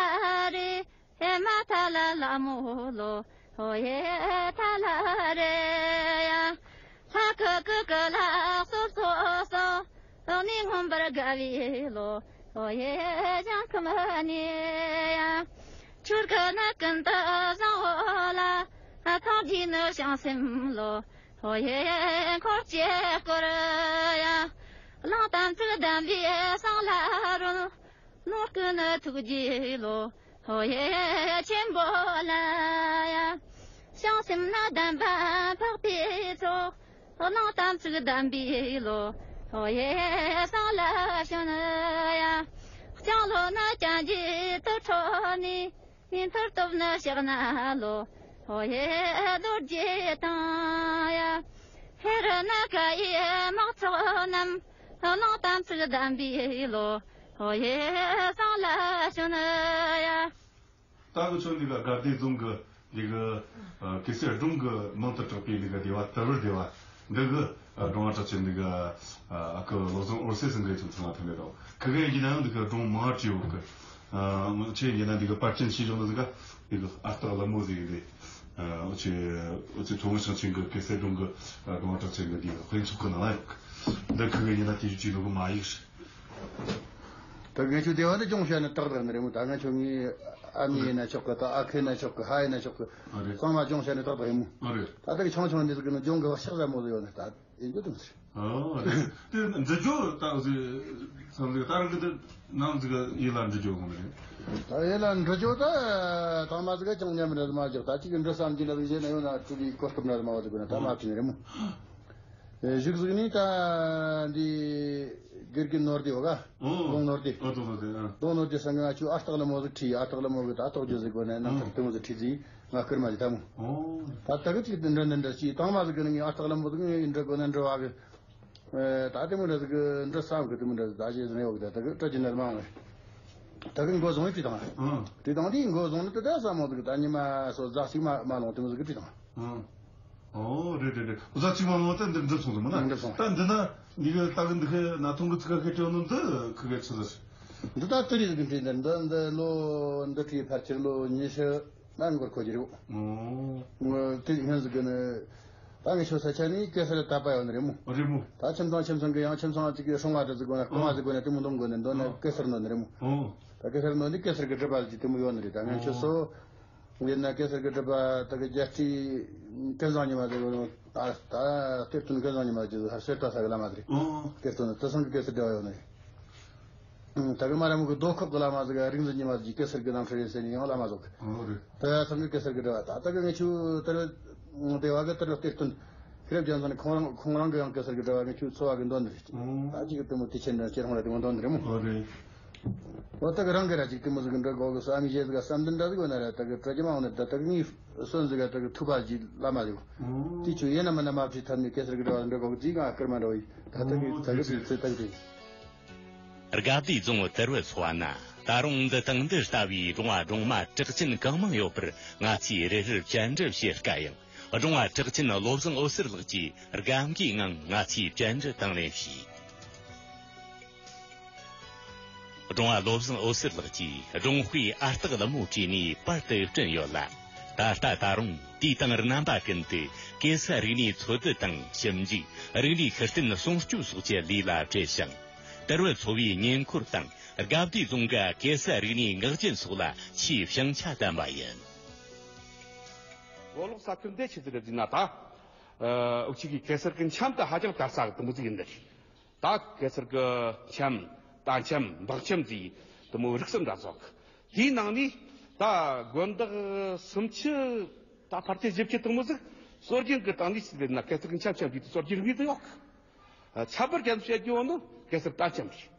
རེ། ཧེ་མ་ཐ་ལ་ལ་མོ་ལོ། ཧོ་ཡེ་ཐ་ལ་རེ་ཡ། ལྷ་ཀུ་ཀུ་ཀུ་ལ་སོ་སོ་སོ། ལོ་ནི་མངོན་པར་དགའ་བའི་ལོ། ཧོ་ཡེ་ཞང་ཁུ་མ་ནི་ཡ། ཆུར་ཀུ་ན་ཀུན་ཏུ་བཟང་བོ་ལ། ཐང་ལྡི་ནི་བྱང་སེམས་ལོ། ཧོ་ཡེ་འཁོར་བཅས་བསྐོར་ཡ། གླང་དམ་ཚིག་ལྡན་པའི་སང་ལ་རོལ། ནོར་ཀུན་ནི་ཐུགས་རྗེ་ལོ། ཧོ་ཡེ་ཆེན་པོ་ལ་ཡ། བྱང་སེམས་ནི་ལྡན་པ་འཕགས་པའི་ཚོགས། གླང་དམ་ཚིག་ལྡན་པའི་ལོ། ཧོ་ཡེ་སང་ལ་ཞོན་ཡ། ལྕང་ལོ་ནི་ཅན་གྱི་དུར་ཁྲོད་ནས། མཐུ་སྟོབས་ནི་ཕྱག་ན་ལོ། ཧོ་ཡེ་རྡོ་རྗེ་དང་ཡ། ཧེ་རུ་ནི་ཀ་ཡེ་དམག་ཚོགས་རྣམས། གླང་དམ་ཚིག་ལྡན་པའི་ལོ། ཧོ་ཡེ་སང་ལ་ཞོན་ཡ། ད་གི་ཆོ་འདི་ག་དགའ་བདེ་རྫོང་གི་འདི་གི་ཨ་གེ་སར་སྒྲུང་གི་མིང་དུ་གྲགས་པའི་འདི་གི་སྡེ་བ་དར་བར་སྡེ་བ་འདི་གི་ཨ་སྒྲུང་བ་གྲགས་ཅན་འདི་གི་ཨ་ཨ་ཁུ་བློ་བཟང་འོད་ཟེར་ཟིན་གི་ཆུང་ཆུང་ལ་ཐོན་གི་དང་ཁི་གེ་ཡིན་ན་འདི་གི་སྒྲུང་མང་བྲིས་ཡོད་གི། ཨ་ཆེ་ཡིན་ན་འདི་གི་པར་ཅན་ཤེས་བྱུང་ལ་ཟིག་ག་འདི་གི་ཨ་སྟག་ལ་མོ་ཟིག་ཡིན་ཏེ། ཨ་འུ་ཆེ་འུ་ཆེ་ཐོན་ཤང་ཆེན་གི་གེ་སར་སྒྲུང་གི་ཨ་སྒྲུང་བ་གྲགས་ཅན་གི་འདི་གི་དཔེ་ཚོགས་གི་ནང་ལ་ཡོད་གི། འདི་ཁི་གེ་ཡིན་ན་དེ་བཞིན་བྲིས་ཡོད་གི་མ་ཡིག་ཞིག་ད་ངེད་ཆོ་སྡེ་བ་འདི་སྦྱོང་བྱས་ནས་ཏག་ཏག་ནི་རེད་མོ། ད་ང་ཆོ་ངའི་ཨ་མྱེས་ཡིན་ན་ཆོག་གི། ད་ཨ་ཁུ་ཡིན་ན་ཆོག་གི། ཕ་ཡིན་ན་ཆོག་གི། ཨ་རེད། ཚང་མ་སྦྱོང་བྱས་ནས་ཏག་ཏག་ཡིན་མོ། ཨ་རེད། ད་ལྟ་གི་ཆུང་ཆུང་འདི་ཟིག་གི་ནི་སྦྱོང་གི་ཤག་ཟ་མོ་ཟིག་ཡོད་ནི་ད་ཡིན་རྒྱུ་དུ་མི་ཟེར། ཨ་རེད། དེ་འདི་ཇོ་ད་ཟིག་བསམ་ཟིག་ད་རང་གི་དེ་ནང་ཟིག་ཡིད་ལ་འདྲི་ཇོ་གང་རེད། ད་ཡིད་ལ་འདྲི་ཇོ་ད་ཐང་མ་ཟིག་ཅང་ཉམས་རེད་མ་ཇོ། ད་ཅིག་གི་འདྲི་བསམ་གྱི་ན་ཟིག་བྱས་ན་ཡོད་ན་སྤྲུལ་པའི་གོ་སྐབས་ན་ཟིག་མ་བ་ཟིག་གི་ན་ད་མ་བྲིས་ནི་རེད་མོ། ཨེ་གཞུག་ཟིག་ནི་ད་འདི་དགེ་རྒན་ནོར་བདེ་བ་ག་ཨོ། གདོང་ནོར་བདེ། ཨོ་གདོང་ནོར་བདེ། ཨ། གདོང་ནོར་བདེ་སང་ང་ཆུ་ཨ་སྟག་ལ་མོ་ཟིག་ཁྲིད། ཨ་སྟག་ལ་མོ་གི་ད་ཨ་སྟག་རྒྱུ་ཟིག་གོ་ནས་ནང་ཐག་དེ་མོ་ཟིག་ཁྲིད་ཟིག་ང་སྐུར་མ་ཟིག་ད་མོ། ཨོ། ད་ད་གི་ཅིག་འདི་འདྲ་འདི་འདྲ་ཅིག་དང་མ་ཟིག་གི་ནི་ཨ་སྟག་ལ་མོ་ཟིག་ངས་འདྲ་གོ་ན་འདྲ་བ་གི། ཨེ་ད་དེ་མོ་འདྲ་ཟིག་གི་འདྲ་བསམ་གི་དེ་མོ་འདྲ་ཟིག་ད་ཅི་ཟིག་ནས་ཡོད་གི། ད་ད་གི་སྤྲོ་གི་ནས་མ་ངས་ད་གི་མགོ་བཟུང་བའི་བྲིས་དང་། ཨ། བྲིས་དང་དེ་མགོ་བཟུང་ནི་དེ་ད་བསམ་མོ་ཟིག་ད་ཉི་མ་སོ་ཟ་ཞིག་མ་མ་ལོང་དེ་མོ་ཟིག་གི་བྲིས་དང་། ཨ། ཨོ་རེད་རེད་རེད། འུ་ཚ་གཅིག་མ་ལོ་ད་འདིར་འགྲིབ་སོང་ཟེར་མོ་ན། འགྲིབ་སོང་། ད་འདི་ན་འདི་གི་ད་གི་འདི་གི་ན་ཐུང་གི་ཚིག་ག་ཁེ་ཏྲེ་ནོ་འདི་ཁི་གེ་ཆི་ཟེར། འདི་ད་ཏི་རི་གི་འདྲི་འདི་འདི་འདི་ལོ་འདི་ཁྲིའི་ཕལ་ཆེར་ལོ་ཉི་ཤུ་ན་འགོར་ཁོ་གི་རེད། ཨོ། ངོ་དེ་སྔོན་ཟིག་གི་ནི་ད་ངས་ཆོ་ས་ཆ་ནི་གེ་སར་ད་པ་ཡོད་ནི་རེད་མོ། རེད་མོ། ད་ཁྱིམ་ཚང་ཁྱིམ་ཚང་གི་ཡང་ཁྱིམ་ཚང་གཅིག་གི་སྲུང་བ་འདྲ་ཟིག་དགོས་ན་རྐང་བ་ཟིག་དགོས་ན་དེ་མོ་འདོམ་དགོས་ནི་འདོན་ན་གེ་སར་ནོ་ནི་རེད་མོ། ཨོ། ད་གེ་སར་ནོ་ནི་གེ་སར་གི་སྒྲུབ་པ་ཟིག་དེ་མོ་ཡོད་ནི་རེད། ད་ངས་ཆོ་སོ། ཡིན་ན་གེ་སར་གི་སྒྲུབ་པ་ད་གི་རྒྱལ་སྲས་ཀུན་བཟང་ཉི་མ་ཟེར་གི་ད་ད་གཏེར་སྟོན་ཀུན་བཟང་ཉི་མ་ཟེར་གི་ཧར་གསེར་རྟ་ས་གི་བླ་མ་ཟེར། ཨོ། གཏེར་སྟོན་དེ་སང་གི་གེ་སར་སྒྲུབ་པ་ཡོད་ནི་རེད། ད་གི་མ་ར་མོ་གི་རྡོ་ཁོག་གི་བླ་མ་ཟེར་གི་རིག་འཛིན་ཉི་མ་ཟེར་གི་གེ་སར་གི་རྣམ་སྲས་ཟེར་ནི་ཡང་བླ་མ་ཟེར་གི། ཨོ་རེད། དེ་སང་གི་གེ་སར་གི་སྒྲུབ་པ་ད་ད་གི་ངས་ཆོ་དེར་སྡེ་བ་གི་དེར་གཏེར་སྟོན་ཁི་རེབ་རྒྱལ་མཚན་ནི་ཁོང་རང་ཁོང་རང་གི་ཡང་གེ་སར་གི་སྒྲུབ་པ་ངས་ཆོ་འཚོ་བ་གི་འདོན་ནི་རེད། ཨོ། ད་ཅིག་གི་དེ་མོ་དེ་ཆེན་འདྲ་ཁྱེད་རང་ལ་དེ་མོ་འདོན་ནི་རེད་མོ། ཨོ་རེད། འོ་ད་གི་རང་གི་ར་ཅིག་དེ་མོ་ཟིག་གི་འདྲ་གོ་གི་བསམ་ཡས་ཟིག་བསམ་འདི་འདྲ་ཟིག་ཡོད་ན་ར་ད་གི་དྲ་རྒྱ་མ་འོང་ནི་ད་ད་གི་ངའི་སོན་ཟིག་ད་གི་ཐུབ་པ་ཅིག་བླ་མ་ཟིག་དེ་ཆུ་ཡེ་ན་མ་ན་མ་བྲིས་ཐབས་ནི་གེ་སར་གི་འདྲ་བ་འདྲ་གོ་གི་ཟིག་ང་སྐར་མ་འདྲ་བ་ཡིན་ད་ད་གི་ད་གི་ཟིག་ཚེ་ད་གི་ཟིག་དགའ་བདེ་རྫོང་དར་བུ་ཚོ་བ་ན་ད་རུང་འདི་དང་འདི་ལྟ་བུའི་སྒྲུང་བ་སྒྲུང་མ་གྲགས་ཅན་གང་མང་ཡོད་པར་ང་ཚོས་རེ་རེར་བཅར་འདྲི་བྱེད་དཀའ་ཡང་། སྒྲུང་བ་གྲགས་ཅན་བློ་བཟང་འོད་ཟེར་ལགས་ཀྱིས་དགའ་མགུའི་ངང་ང་ཚོའི་བཅར་འདྲི་དང་ལེན་བྱས། སྒྲུང་བ་བློ་བཟང་འོད་ཟེར་ལགས་ཀྱིས་སྒྲུང་དཔེ་ཨ་སྟག་ལ་མོ་བྲིས་ནས་པར་དུ་བསྐྲུན་ཡོད་ལ། ད་ལྟ་ད་རུང་དུས་དང་རྣམ་པ་ཀུན་ཏུ་གེ་སར་རིག་གནས་འཚོལ་བསྡུ་དང་ཞིབ་འཇུག་རིག་གནས་ཤུགས་བསྟན་སྲུང་སྐྱོབ་སོགས་ཀྱི་ལས་ལ་བྲེལ་ཞིང་། དར་བུ་ཚོ་བའི་ཉེ་འཁོར་དང་དགའ་བདེ་རྫོང་གི་གེ་སར་རིག་གནས་འགག་རྐྱེན་སོགས་ལ་ཆེས་ཞིབ་ཆ་ལྡན་པ་ཡིན། མགོ་ལོག་ས་ཁུལ་འདི་ཆི་ཟིག་རེད་ཟེར་ན་ད། ཨ་འུ་ཅག་གི་གེ་སར་གི་འཆམ་དེ་ཧ་ཅང་དར་ས་གི་དུམ་བུ་ཟིག་ཡིན་ནི་རེད། ད་གེ་སར་གི་འཆམ། རྟ་འཆམ། འབག་འཆམ་ཟེར་དུམ་བུ་རིགས་གསུམ་འདྲ་ཟིག་དེའི་ནང་ནས་ད་དགོན་བདག་སུམ་ཅུ་ད་ཕལ་ཆེར་བཞི་བཅུ་དུམ་བུ་ཟིག་སྲོལ་རྒྱུན་གྱི་སྟེང་ནས་ཆི་ཟེར་ན་གེ་སར་གྱི་འཆམ་འཆམ་དུས་དུ་སྲོལ་རྒྱུན་རིག་གནས་དུ་ཡོད་གི། ཁྱད་པར་ཅན་བཤད་རྒྱུ་ཡོད་ནི་གེ་སར་རྟ་འཆམ་རེད།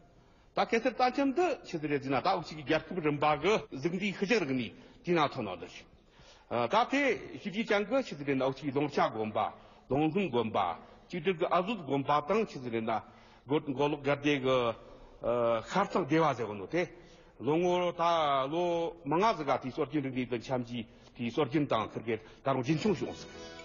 ད་གེ་སར་རྟ་འཆམ་དུ་ཆི་ཟེར་རེད་ཟེར་ན་ད་འུ་ཅག་གི་རྒྱལ་ཁབ་རིམ་པ་གི་གཟུགས་འདས་ཤུལ་བཞག་རིག་གནས་དེའི་ནང་ཐོན་ནོ་འདི་རེད། ད་དེ་ཞིབ་ཅིང་ཀྱང་གི་ཆི་ཟེར་རེད་ན་འུ་ཅག་གི་ལུང་བྱ་དགོན་པ། ལུང་སྣོད་དགོན་པ། གཅིག་སྒྲིལ་གྱི་ཨ་བཟོ་དགོན་པ་དང་ཆི་ཟེར་རེད་ན་མགོ་མགོ་ལོག་དགའ་བདེ་གི་ཤར་ཚང་སྡེ་བ་ཟེར་གོ་ནོ་དེ། ལོ་ངོ་ད་ལོ་མང་ང་ཟིག་ག་དེའི་སྲོལ་རྒྱུན་རིག་གནས་དང་འཆམ་གྱི་དེའི་སྲོལ་རྒྱུན་དང་ཁིར་གེ་ད་རུང་རྒྱུན་འཁྱོངས་བྱུང་ཟིག།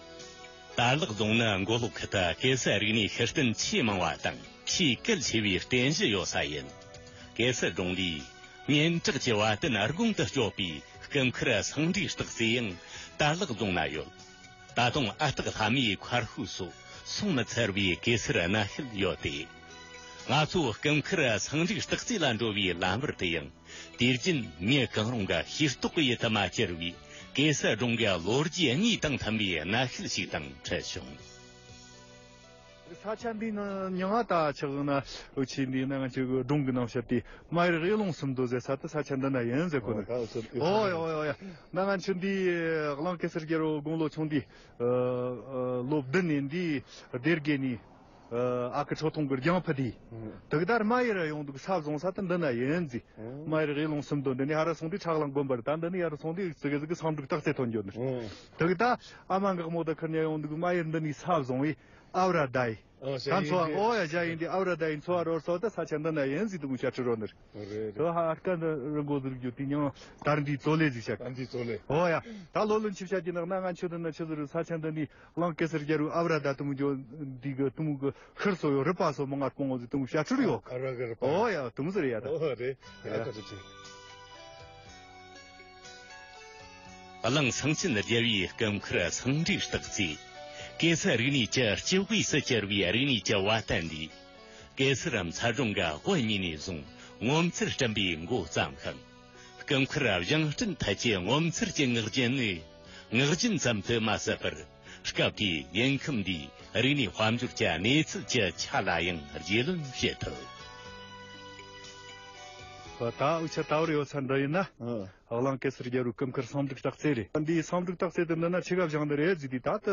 དར་ལག་རྫོང་ནི་མགོ་ལོག་ཁུལ་དུ་གེ་སར་རིག་གནས་ཤུལ་བསྟན་ཆེས་མང་བ་དང་ཆེས་གལ་ཆེ་བའི་རྟེན་གཞི་ཡོད་ས་ཡིན། གེ་སར་སྒྲུང་ལས། སྙན་གྲགས་ཀྱི་བ་དན་དགུང་དུ་སྐྱོད་པའི་སྐུ་མཁར་སེང་འབྲས་སྟག་རྩེ་ཡང་དར་ལག་རྫོང་ན་ཡོད། ད་དུང་ཨ་སྟག་ལྷ་མོའི་མཁར་ཤུལ་སོགས་སོང་མི་ཚར་བའི་གེ་སར་གནའ་ཤུལ་ཡོད་དེ། ང་ཚོ་སྐུ་མཁར་སེང་འབྲས་སྟག་རྩེ་ལ་འགྲོ་བའི་ལམ་བར་དུ་ཡང་དུས་རྒྱུན་མྱི་གང་རུང་གི་ཤེས་རྟོགས་ཡུལ་དུ་མ་གྱུར་བའི་གེ་སར་སྒྲུང་གི་ལོ་རྒྱུས་དངོས་དང་མཐུན་པའི་གནའ་ཤུལ་ཞིག་དང་འཕྲད་བྱུང་། ས་ཆ་འདི་ནི་མྱིང་ང་ད་ཆགས་ན་འུ་ཆོ་འདི་ན་ང་ཆོ་གི་སྒྲུང་གི་ནང་བཤད་དེ་སྨད་རི་དབྱི་ལུང་སུམ་མདོ་ཟེར་ས་དེ་ས་ཆ་འདི་ན་ཡིན་ཟེར་གོ་ནི། ཨོ་ཡ་ཨོ་ཡ་ཨོ་ཡ། ན་ང་ཆོ་འདི་གླང་གེ་སར་རྒྱལ་པོ་དགུང་ལོ་ཆུང་དུས་ལོ་བདུན་ནས་འདི་སྡེ་དགེ་ནས་ཨ་ཁུ་ཁྲོ་ཐུང་གི་རྒྱང་ཕུད་དེ། དེ་གི་ད་སྨད་ཡུལ་ཡོང་འདུག་ས་བཟུང་ས་དེ་འདི་ན་ཡིན་ཟེར། སྨད་རི་དབྱི་ལུང་སུམ་མདོ་འདི་ནས་ཧ་ར་སོང་དུས་ཁྲ་གླང་དགོན་པར་ད་འདི་ནས་ཡར་སོང་དུས་ཙི་གེ་ཙི་གེ་སེང་འབྲུག་སྟག་རྩེ་ཐོན་འགྱོ་ནི། དེ་གི་ད་ཨ་མ་འགག་མོ་ད་ཁུར་ཉ་ཡོང་འདུག་སྨད་ཡུལ་འདི་ནས་ས་བཟུང་བས། ཨ་བྲ་ད་ཡི། ཨོ་ད་ཚོ་ཨོ་ཡ་ཇ་ཡིན་དེ་ཨ་བྲ་ད་ཡིན་ཚོ་ཨ་རོར་སོ་ད་ས་ཆ་འདི་ན་ཡིན་ཟིག་དུ་མོ་ཤ་ཁྲི་རོ་ནར། རེད་རེད། ཨ་ཧ་ཀ་འདི་རི་མགོ་ཟུར་རྒྱུ་དེ་ཉང་དར་འདི་ཙོ་ལེ་ཟིག་ཤ། དར་འདི་ཙོ་ལེ། ཨོ་ཡ། ད་ལོ་ལོན་ཆིབ་ཤ་གྱི་ནག་ན་ང་ཆུ་དུ་ན་ཆུ་ཟུར་ས་ཆ་འདི་ནི་གླང་གེ་སར་རྒྱལ་རུ་ཨ་བྲ་ད་དུ་མོ་འཇོ་འདི་གི་དུ་མོ་གི་ཤར་སོ་ཡོ་རི་པ་སོ་མོ་ང་སྤོང་ངོ་ཟིག་དུ་མོ་ཤ་ཁྲི་རུ་ཡོ། ཨ་ར་གི་རི་པ། ཨོ་ཡ་དུ་མོ་ཟིར་ཡ་ད། ཨོ་རེད། ཡ་ད་ཆུ་ཆུ། གླང་སེང་ཆེན་རྒྱལ་བའི་སྐུ་མཁར་སེང་འབྲས་སྟག་རྩེ། གེ་སར་རིག་གནས་ཀྱི་སྤྱི་དབུས་སུ་གྱུར་བའི་རིག་གནས་ཀྱི་བ་དན་འདིས། གེ་སར་རམ་ཚ་སྒྲུང་གི་དབུ་བརྙེས་ནས་བཟུང་ངོ་མཚར་སྤྲིན་པའི་མགོ་བརྩམས་ཤིང་། སྐུ་མཁར་བཞེངས་སྐྲུན་ཐད་ཀྱི་ངོ་མཚར་གྱི་ངག་རྒྱུན་ནི་ངག་རྒྱུན་ཙམ་དུ་མ་ཟད་པར། སྐབས་དེའི་དགེ་འཁུམས་འདིས་རིག་གནས་དཔལ་འབྱོར་གྱི་གནས་ཚུལ་གྱི་ཆ་ལ་ཡང་རྒྱུས་ལོན་བྱེད་ཐུབ། ད་འུ་ཆ་ད་བར་ཡོད་ས་འདི་ཡིན་ན། ཨ། གླང་གེ་སར་རྒྱལ་པོའི་སྐུ་མཁར་སེང་འབྲུག་སྟག་རྩེ་རེད། འདིའི་སེང་འབྲུག་སྟག་རྩེ་དེ་འདི་ན་ཆི་ག་བཞེངས་ནི་རེད་ཟེར་དུས་ད་ལྟ་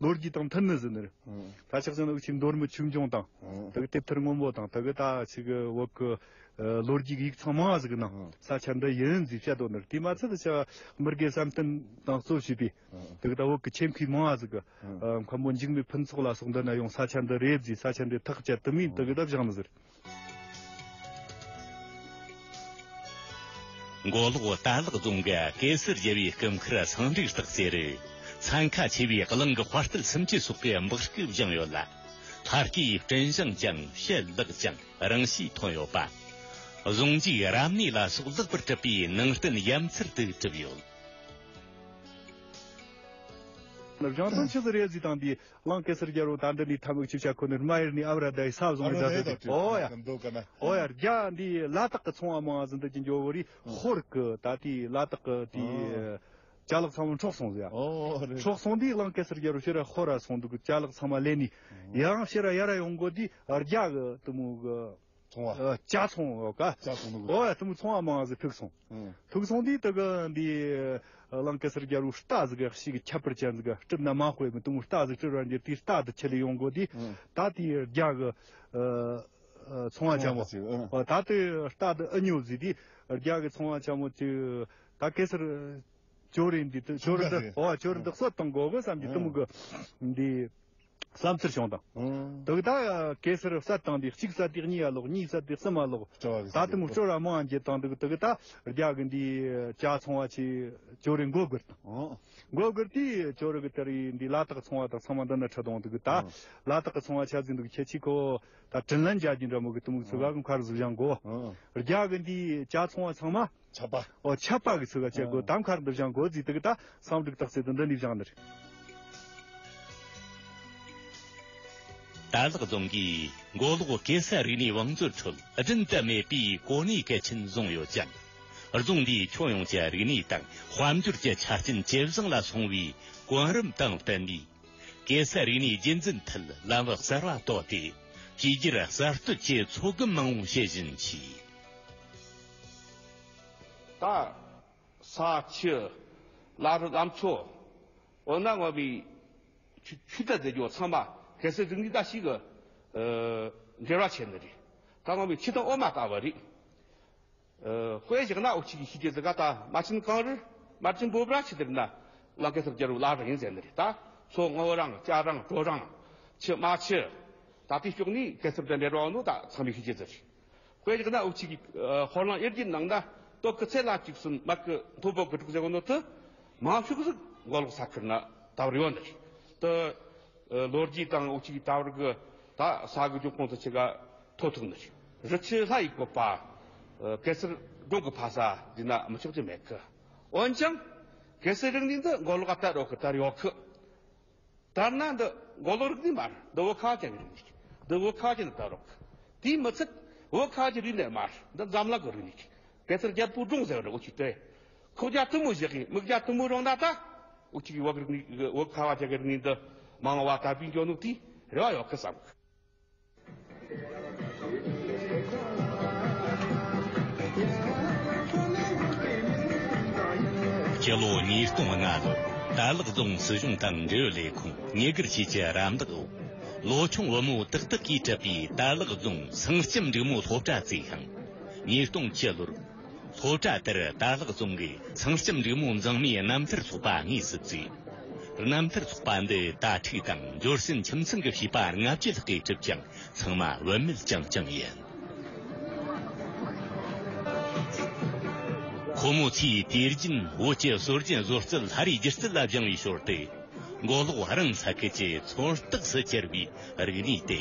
ལོ་རྒྱུས་དང་མཐུན་ནི་ཟེར་ནི་རེད། ཨ། ད་ཆ་བཞག་ན་འུ་ཆའི་མདོ་སྨད་ཆོས་འབྱུང་དང་། ཨ། དེ་གི་དེབ་ཐེར་སྔོན་པོ་དང་དེ་གི་ད་ཆི་གི་བོད་གི་ལོ་རྒྱུས་ཀྱི་ཡིག་ཚང་མང་ཟིག་གི་ནང་ཨ། ས་ཆ་འདི་ཡིན་ཟེར་བཤད་དོ་ནི་རེད། དེ་མ་ཚད་ད་ཆ་མི་དགེ་བསམ་གཏན་དང་གཙོ་བྱས་པའི་ཨ། དེ་གི་ད་བོད་གི་ཆེད་མཁས་མང་ཟིག་གི་ཨ། མཁན་པོ་འཇིགས་མེད་ཕུན་ཚོགས་ལ་སོགས་འདི་ན་ཡོང་ས་ཆ་འདི་རེད་ཟེར། ས་ཆ་འདི་ཐག་བཅད་དུ་མིན་དེ་གི་ད་བཞེངས་ནི་ཟེར། མགོ་ལོག་རྟ་ལག་རྫོང་གི་གེ་སར་རྒྱལ་བའི་སྐུ་མཁར་སེང་འབྲས་སྟག་རྩེ་རུ། མཚན་ཁ་ཆེ་བའི་གླིང་གི་དཔའ་རྟུལ་སུམ་ཅུ་སོགས་ཀྱི་འབག་སྐུ་བཞེངས་ཡོད་ལ། ལྷ་སྐུའི་སྤྲིན་བཞེངས་ཀྱང་ཞལ་ལག་ཀྱང་རིང་བསྲེལ་ཐོན་ཡོད་པ། གཟུངས་འཇུག་རབ་གནས་ལ་སོགས་ལེགས་པར་གྲུབ་པའི་ནང་རྟེན་ཡ་མཚར་དུ་གྲུབ་ཡོད། བཞེངས་དོན་ཆི་ཟིག་རེད་ཟེར་དང་དེ། གླང་གེ་སར་རྒྱལ་པོ་ད་འདི་ནས་ཐ་མག་ཆིབས་ཆ་ཁོ་ནི་སྨད་ཡུལ་ནས་ཨ་བྲ་ད་ཡི་ས་བཟུང་ནས་ད་ཟེར་ཏེ། ཨོ་ཡ། ཨོ་ཡ། རྒྱ་འདི་ལ་དྭགས་ཀྱི་ཚོང་བ་མང་ཟིན་དུ་ཀྱི་འཇོ་བོ་རི་ཧོར་གི་ད་དེ་ལ་དྭགས་ཀྱི་དེ་ཅ་ལག་ཚང་མ་འཕྲོག་སོང་ཟེར་ཡ། ཨོ་རེད། འཕྲོག་སོང་དུས་གླང་གེ་སར་རྒྱལ་པོ་ཕྱིར་ཧོར་ར་སོང་འདུག་གི་ཅ་ལག་ཚང་མ་ལེན་ནི། ཡང་ཕྱིར་ཡར་ཡོང་གོ་དུས་རྒྱ་གི་དུ་མོ་གི་ཚོང་བ། ཨ། ཇ་ཚོང་བ་ཀ། ཇ་ཚོང་ནི། ཨོ་ཡ། དུ་མོ་ཚོང་བ་མང་ཟིག་ཐུག་སོང་། ཨང་། ཐུག་སོང་དུས་དེ་གི་འདི་གླང་གེ་སར་རྒྱལ་པོ་རྟ་ཟིག་གི་ཤིག་གི་ཁྱད་པར་ཅན་ཟིག་གི་སྤྲུལ་ན་མ་དཔེ་མི་དུ་མོ་རྟ་ཟིག་སྤྲུལ་བར་འགྱུར་དུས་རྟ་དེ་ཁྱེར་ལེ་ཡོང་གོ་དུས། ཨང་། ད་དེ་རྒྱ་གི་ཨ་ཚོང་བ་ཆེན་མོ། ཚོང་བ་ཆེན་མོ། ཨ་ད་དེ་རྟ་དེ་ཨེ་ཉོ་ཟིག་དུས་རྒྱ་གི་ཚོང་བ་ཆེན་མོ་དེ་ད་གེ་སར་ཇོ་རེ་འདི་དེ་ཇོ་རེ་འདི། ཨོ་ཇོ་རེ་འདི་གསོད་བཏང་གོ་གི་བསམ་གྱི་དུ་མོ་གི་འདི། བསམ་ཚུལ་བྱུང་དང་། ཨང་། དེ་གི་ད་གེ་སར་བསད་བཏང་དེ་གཅིག་བསད་དེ་གཉིས་ཡ་ལོག། གཉིས་བསད་དེ་གསུམ་མ་ལོག། སྤྲོ་བ་གི་ད་དེ་མོ་སྤྲོ་ར་མང་འགྱེད་བཏང་འདུག། དེ་གི་ད་རྒྱ་གི་འདི་ཇ་ཚོང་བ་ཆེ་ཇོ་རེ་མགོ་སྒུར་དང་། ཨང་། མགོ་སྒུར་དེ་ཇོ་རེ་གི་དེ་རི་འདི་ལ་དྭགས་ཚོང་བ་དང་ཚང་མ་འདི་ན་ཁྲིད་དང་། དེ་གི་ད་ཨང་། ལ་དྭགས་ཚོང་བ་ཆ་ཟིན་འདུག། ཁྱེད་ཆི་ཁོ་ད་དྲིན་ལན་འཇལ་རྒྱུ་འདྲ་མོ་གི་དེ་མོ་གི་ཚུལ་ག་གི་མཁར་ཟིག་བཞེངས་གོ། ཨང་། རྒྱ་གི་འདི་ཇ་ཚོང་བ་ཚང་མ། ཆབ་པ། ཨོ་ཆབ་པ་གི་ཚུལ་ག་བྱེད་དགོས། ཨ། དམ་མཁར་འདི་བཞེངས་དགོས་ཟེར་དེ་གི་ད་སེང་འབྲུག་སྟག་རྩེ་དེ་འདི་ནས་བཞེངས་ནི་རེད། དར་ལག་རྫོང་གིས་མགོ་ལོག་གེ་སར་རིག་གནས་བང་མཛོད་ཁྲོད་བསྒྲུན་དུ་མེད་པའི་གོ་གནས་གལ་ཆེན་བཟུང་ཡོད་ཅིང་། རྫོང་འདིས་ཁྱོན་ཡོངས་ཀྱི་རིག་གནས་དང་དཔལ་འབྱོར་གྱི་ཆ་རྐྱེན་ཇེ་བཟང་ལ་སོང་བའི་གོ་རིམ་དང་བསྟུན་ནས། གེ་སར་རིག་གནས་རྒྱུན་འཛིན་ཐད་ལམ་བུ་གསར་བ་བཏོད་དེ། བཅོས་བསྒྱུར་གསར་གཏོད་ཀྱི་ཚོད་བགམ་མང་བོ་བྱེད་བཞིན་མཆིས། ད་ས་ཆུ་བླ་རི་ལམ་མཚོ་འོ་ན་ངོ་བའི་ ཆོས་ཆོས་དད་མཛད་རྒྱུ་ཚང་མ་གེ་སར་རིག་གནས་དང་ཞིག་གི་འབྲེལ་བ་ཆེ་ནི་རེད། ད་ང་མི་ཆོས་དང་འོ་མ་ལྟ་བུ་རེད། ཨ། དཔེ་བཞག་ན་འུ་ཅག་གི་ཤེས་རྒྱུ་ཟིག་ག་ད་མ་ཆེན་གངས་རི་མ་ཆེན་འབོ་བྲ་ཆི་དེར་ན་ལ་གེ་སར་རྒྱལ་པོ་ལ་ར་ཡིན་ཟེར་ནི་རེད། ད་མཚོ་སྔོ་རང་སྐྱ་རང་གྲོ་རང་ཆུ་དམར་ཆུ་ད་དེ་ཕྱོགས་ནས་གེ་སར་དང་འབྲེལ་བ་ནོ་ད་ཚང་མས་ཤེས་རྒྱུ་ཟིག་རེད། དཔེ་བཞག་ན་འུ་ཅག་གི་ཨ་ཧོར་གླིང་དབྱར་གྱི་ནང་ན་སྟོད་ཀྱི་ཚལ་ལ་བཅུག་སོང་མ་གི་མཐོ་པོ་གི་དྲུག་ཟེར་བ་ནོ་དེ་མང་ཤོས་ཟིག་མགོ་ལོག་ས་ཁུལ་ན་ད་བར་ཡོད་ནི་རེད། དེ་ཨ་ལོ་རྒྱུས་དང་འུ་ཅག་གི་ད་བར་གི་ད་ས་གི་འབྱུང་ཁུངས་དེ་ཆེ་ག་ཐོ་ཐུག་ནི་རེད། རི་ཆུ་ལྷ་ཡི་བཀོད་པ། ཨ་གེ་སར་སྒྲུང་གི་ཕ་ས་ཟེར་ན་མི་ཆོག་རྒྱུ་མེད་གི། འོན་ཀྱང་གེ་སར་རིག་གནས་འདི་མགོ་ལོག་ག་ད་རོག་གི་ད་ཡོད་གི། ད་ན་འདི་མགོ་ལོག་རིག་གནས་མ་རེད། འདི་བོད་ཁ་བ་ཅན་གྱི་རིག་གནས། འདི་བོད་ཁ་བ་ཅན་ད་རོག་གི། དེ་མི་ཚད་བོད་ཁ་བ་ཅན་རིག་གནས་མ་རེད། འདི་འཛམ་གླིང་གི་རིག་གནས། གེ་སར་རྒྱལ་པོའི་སྒྲུང་ཟེར་བ་རེད། འུ་ཅག་དེ་ཁོག་རྒྱ་དུ་མོ་བཞག་གི་མིག་རྒྱ་དུ་མོ་རོང་ན་ད་འུ་ཅག་གི་བོད་རིག་གནས་བོད་ཁ་བ་ཅན་གྱི་རིག་གནས་འདི་མང་བ་དར་སྤེལ་འགྱོ་ནོ་དེ་རེ་བ་ཡོད་གི་བསམ་གི། སྤྱི་ལོ་ཉིས་སྟོང་ལྔ་ལོར་དར་ལག་རྫོང་སྲིད་གཞུང་དང་འབྲེལ་ཡོད་ལས་ཁུངས་ཉི་གར་ཆོས་ཀྱི་རམ་འདེགས་འོག་ལོ་ཆུང་བུ་མོ་ཏག་ཏག་གིས་གྲུབ་པའི་དར་ལག་རྫོང་ཚངས་སྐྱབས་འབྲུག་མོ་སློབ་གྲྭ་བཙུགས་ཤིང་། ཉིས་སྟོང་བཅུ་ལོར་སློབ་གྲྭ་དེར་དར་ལག་རྫོང་གི་ཚངས་སྐྱབས་འབྲུག་མོ་འཛིན་མའི་རྣམ་ཐར་ཚོགས་པ་དངོས་སུ་བཙུགས། རྣམ་ཐར་ཚོགས་པ་འདི་དྭ་ཕྲུག་དང་འབྱོར་ཟིན་ཁྱིམ་ཚང་གི་བྱིས་པ་ལྔ་བཅུ་ལྷག་གིས་གྲུབ་ཀྱང་ཚང་མ་བུད་མེད་རྐྱང་རྐྱང་ཡིན། ཁོ་མོ་ཚོས་དུས་རྒྱུན་བོད་ཀྱི་སྲོལ་རྒྱུན་བཟོ་རྩལ་ལྷ་རིས་སྒྱུ་རྩལ་ལ་སྦྱངས་པའི་ཞོར་དུ། མགོ་ལོག་རང་ས་ཁུལ་གྱི་མཚོན་རྟགས་སུ་གྱུར་པའི་རིག་གནས་ཏེ།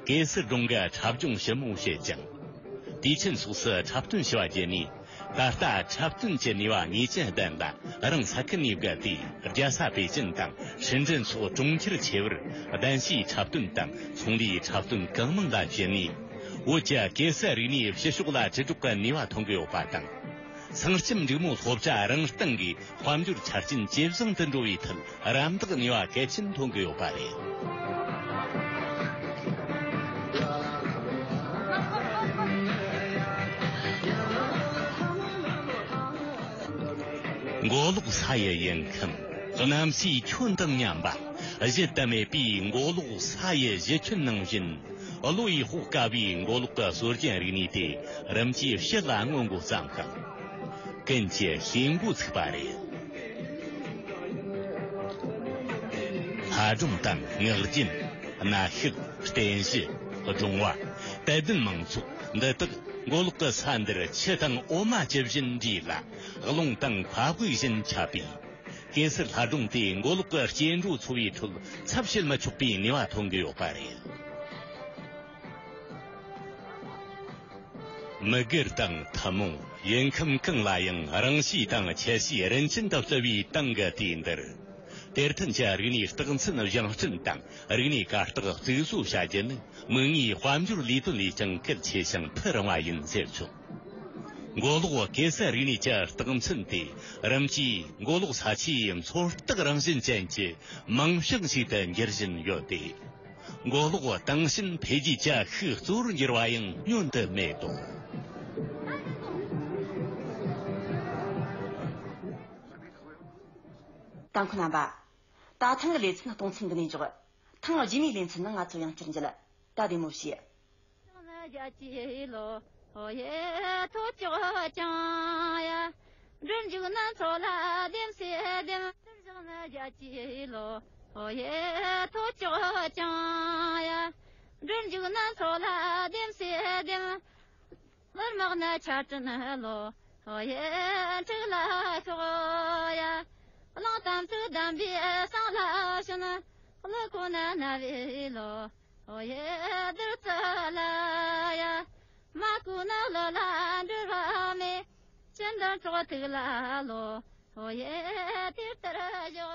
གེ་སར་སྒྲུང་གི་འཁྲབ་སྦྱོང་ཞིབ་མོ་བྱེད་ཅིང་། དུས་ཆེན་སོགས་སུ་འཁྲབ་སྟོན་ཞུ་བ་བརྒྱུད་ནས། ད་ལྟ་འཁྲབ་སྟོན་གྱི་ནུས་པ་ངེས་ཅན་ལྡན་ལ་རང་ས་ཁུལ་ནས་བརྒལ་ཏེ་རྒྱལ་ས་པེ་ཅིན་དང་ཧྲིན་ཀྲེན་སོགས་གྲོང་ཁྱེར་ཆེ་བར་གདན་ཞུའི་འཁྲབ་སྟོན་དང་ཚོང་ལས་འཁྲབ་སྟོན་གང་མང་ལ་ཞུགས་ནས། བོད་ཀྱི་གེ་སར་རིག་གནས་ཕྱི་ཕྱོགས་ལ་དྲིལ་སྒྲོག་གི་ནུས་པ་ཐོན་གྱི་ཡོད་པ་དང་། ཚངས་སྐྱབས་འབྲུག་མོ་སློབ་གྲྭ་རང་སྟེང་གི་དཔལ་འབྱོར་ཆ་རྐྱེན་ཇེ་བཟང་དུ་འགྲོ་བའི་ཐད་རམ་འདེགས་ནུས་པ་གལ་ཆེན་ཐོན་གྱི་ཡོད་པ་རེད། མགོ་ལོག་ས་ཡི་དབྱིན་ཁམས་གནམ་སའི་ཁྱོན་དང་མཉམ་པ། གཞི་དུ་མེད་པའི་མགོ་ལོག་ས་ཡི་གཞི་ཁྱོན་ནང་བཞིན། བློ་ཡིས་དཔོག་དཀའ་བའི་མགོ་ལོག་གི་སྲོལ་རྒྱུན་རིག་གནས་དེ་རིམ་གྱིས་ཕྱི་ལ་མངོན་འགྲོ་བསམ་ཞིང་། ཀུན་གྱི་ཤེས་འགོ་ཚུགས་པ་རེད། ལྷ་སྒྲུང་དང་ངག་རྒྱུན། སྣ་ཤུལ། བརྟན་བཞི། སྒྲུང་བ། དད་ལྡན་མང་ཚོགས་འདི་དག་མགོ་ལོག་གི་ས་འདིར་ཆུ་དང་འོ་མ་ཇི་བཞིན་འདྲེས་ལ་རླུང་དང་ཕ་གུ་བཞིན་ཁྱབ་པས། གེ་སར་ལྷ་སྒྲུང་དེ་མགོ་ལོག་གི་སྐྱེ་འགྲོ་འཚོ་བའི་ཁྲོད་ཚབ་བྱེད་མི་ཆོག་པའི་ནུས་པ་ཐོན་གྱི་ཡོད་པ་རེད། མི་སྒེར་དང་ཐུན་མོང་དབྱིན་ཁམས་གང་ལ་ཡང་རང་གཤིས་དང་ཁྱད་གཤིས་རིན་ཆེན་དུ་བརྩི་བའི་ཏང་གི་དུས་འདིར། དེར་ཐོན་གྱི་རིག་གནས་རྟགས་མཚན་བཞེངས་སྐྲུན་དང་རིག་གནས་གར་སྟེགས་གཙིགས་བཟོ་བྱ་རྒྱུ་ནི་མིག་སྔའི་དཔལ་འབྱོར་ལས་དོན་ལས་ཀྱང་གལ་ཆེ་ཞིང་ཕུན་རིང་བ་ཡིན་ཟེར་ཆོག་མགོ་ལོག་གེ་སར་རིག་གནས་ཀྱི་རྟགས་མཚན་དེ་རིམ་གྱིས་མགོ་ལོག་ས་ཆའི་མཚོན་རྟགས་རང་བཞིན་ཅན་གྱི་མིང་བྱང་ཞིག་ཏུ་འགྱུར་བཞིན་ཡོད་དེ། མགོ་ལོག་དེང་ཕྱིན་འཕེལ་རྒྱས་ཀྱི་ཤུགས་གཙོ་བོར་འགྱུར་བ་ཡང་བསྙོན་དུ་མེད་དོ། ལྟ་མཁན་རྣམ་པ། ད་ཐེངས་ཀྱི་ལེ་ཚན་གཏོང་མཚམས་འདི་ནས་འཇོག་ཐེངས་རྗེས་མའི་ལེ་ཚན་ནང་ང་ཚོ་ཡང་བསྐྱར་མཇལ། ད་བདེ་མོ་བྱོས། ལུར་དམག་ནི་ཆ་དྲིན་ལོ། ཧོ་ཡེ་འཁྲིག་ལ་ཤོག་ཡ། གླང་དམ་ཚིག་དམ་པའི་སང་ལ་ཕྱིན། ཀླུ་ཁོ་ན་ན་བའི་ལོ། ཧོ་ཡེ་བདུད་རྩི་ལ་ཡ། མ་ཀུ་ན་ལོ་ལ་འབྲུ་ར་མེ། ཅི་འདི་ཚོགས་ཐིག་ལ་ལོ། ཧོ་ཡེ་དེ་ལྟར་བཞག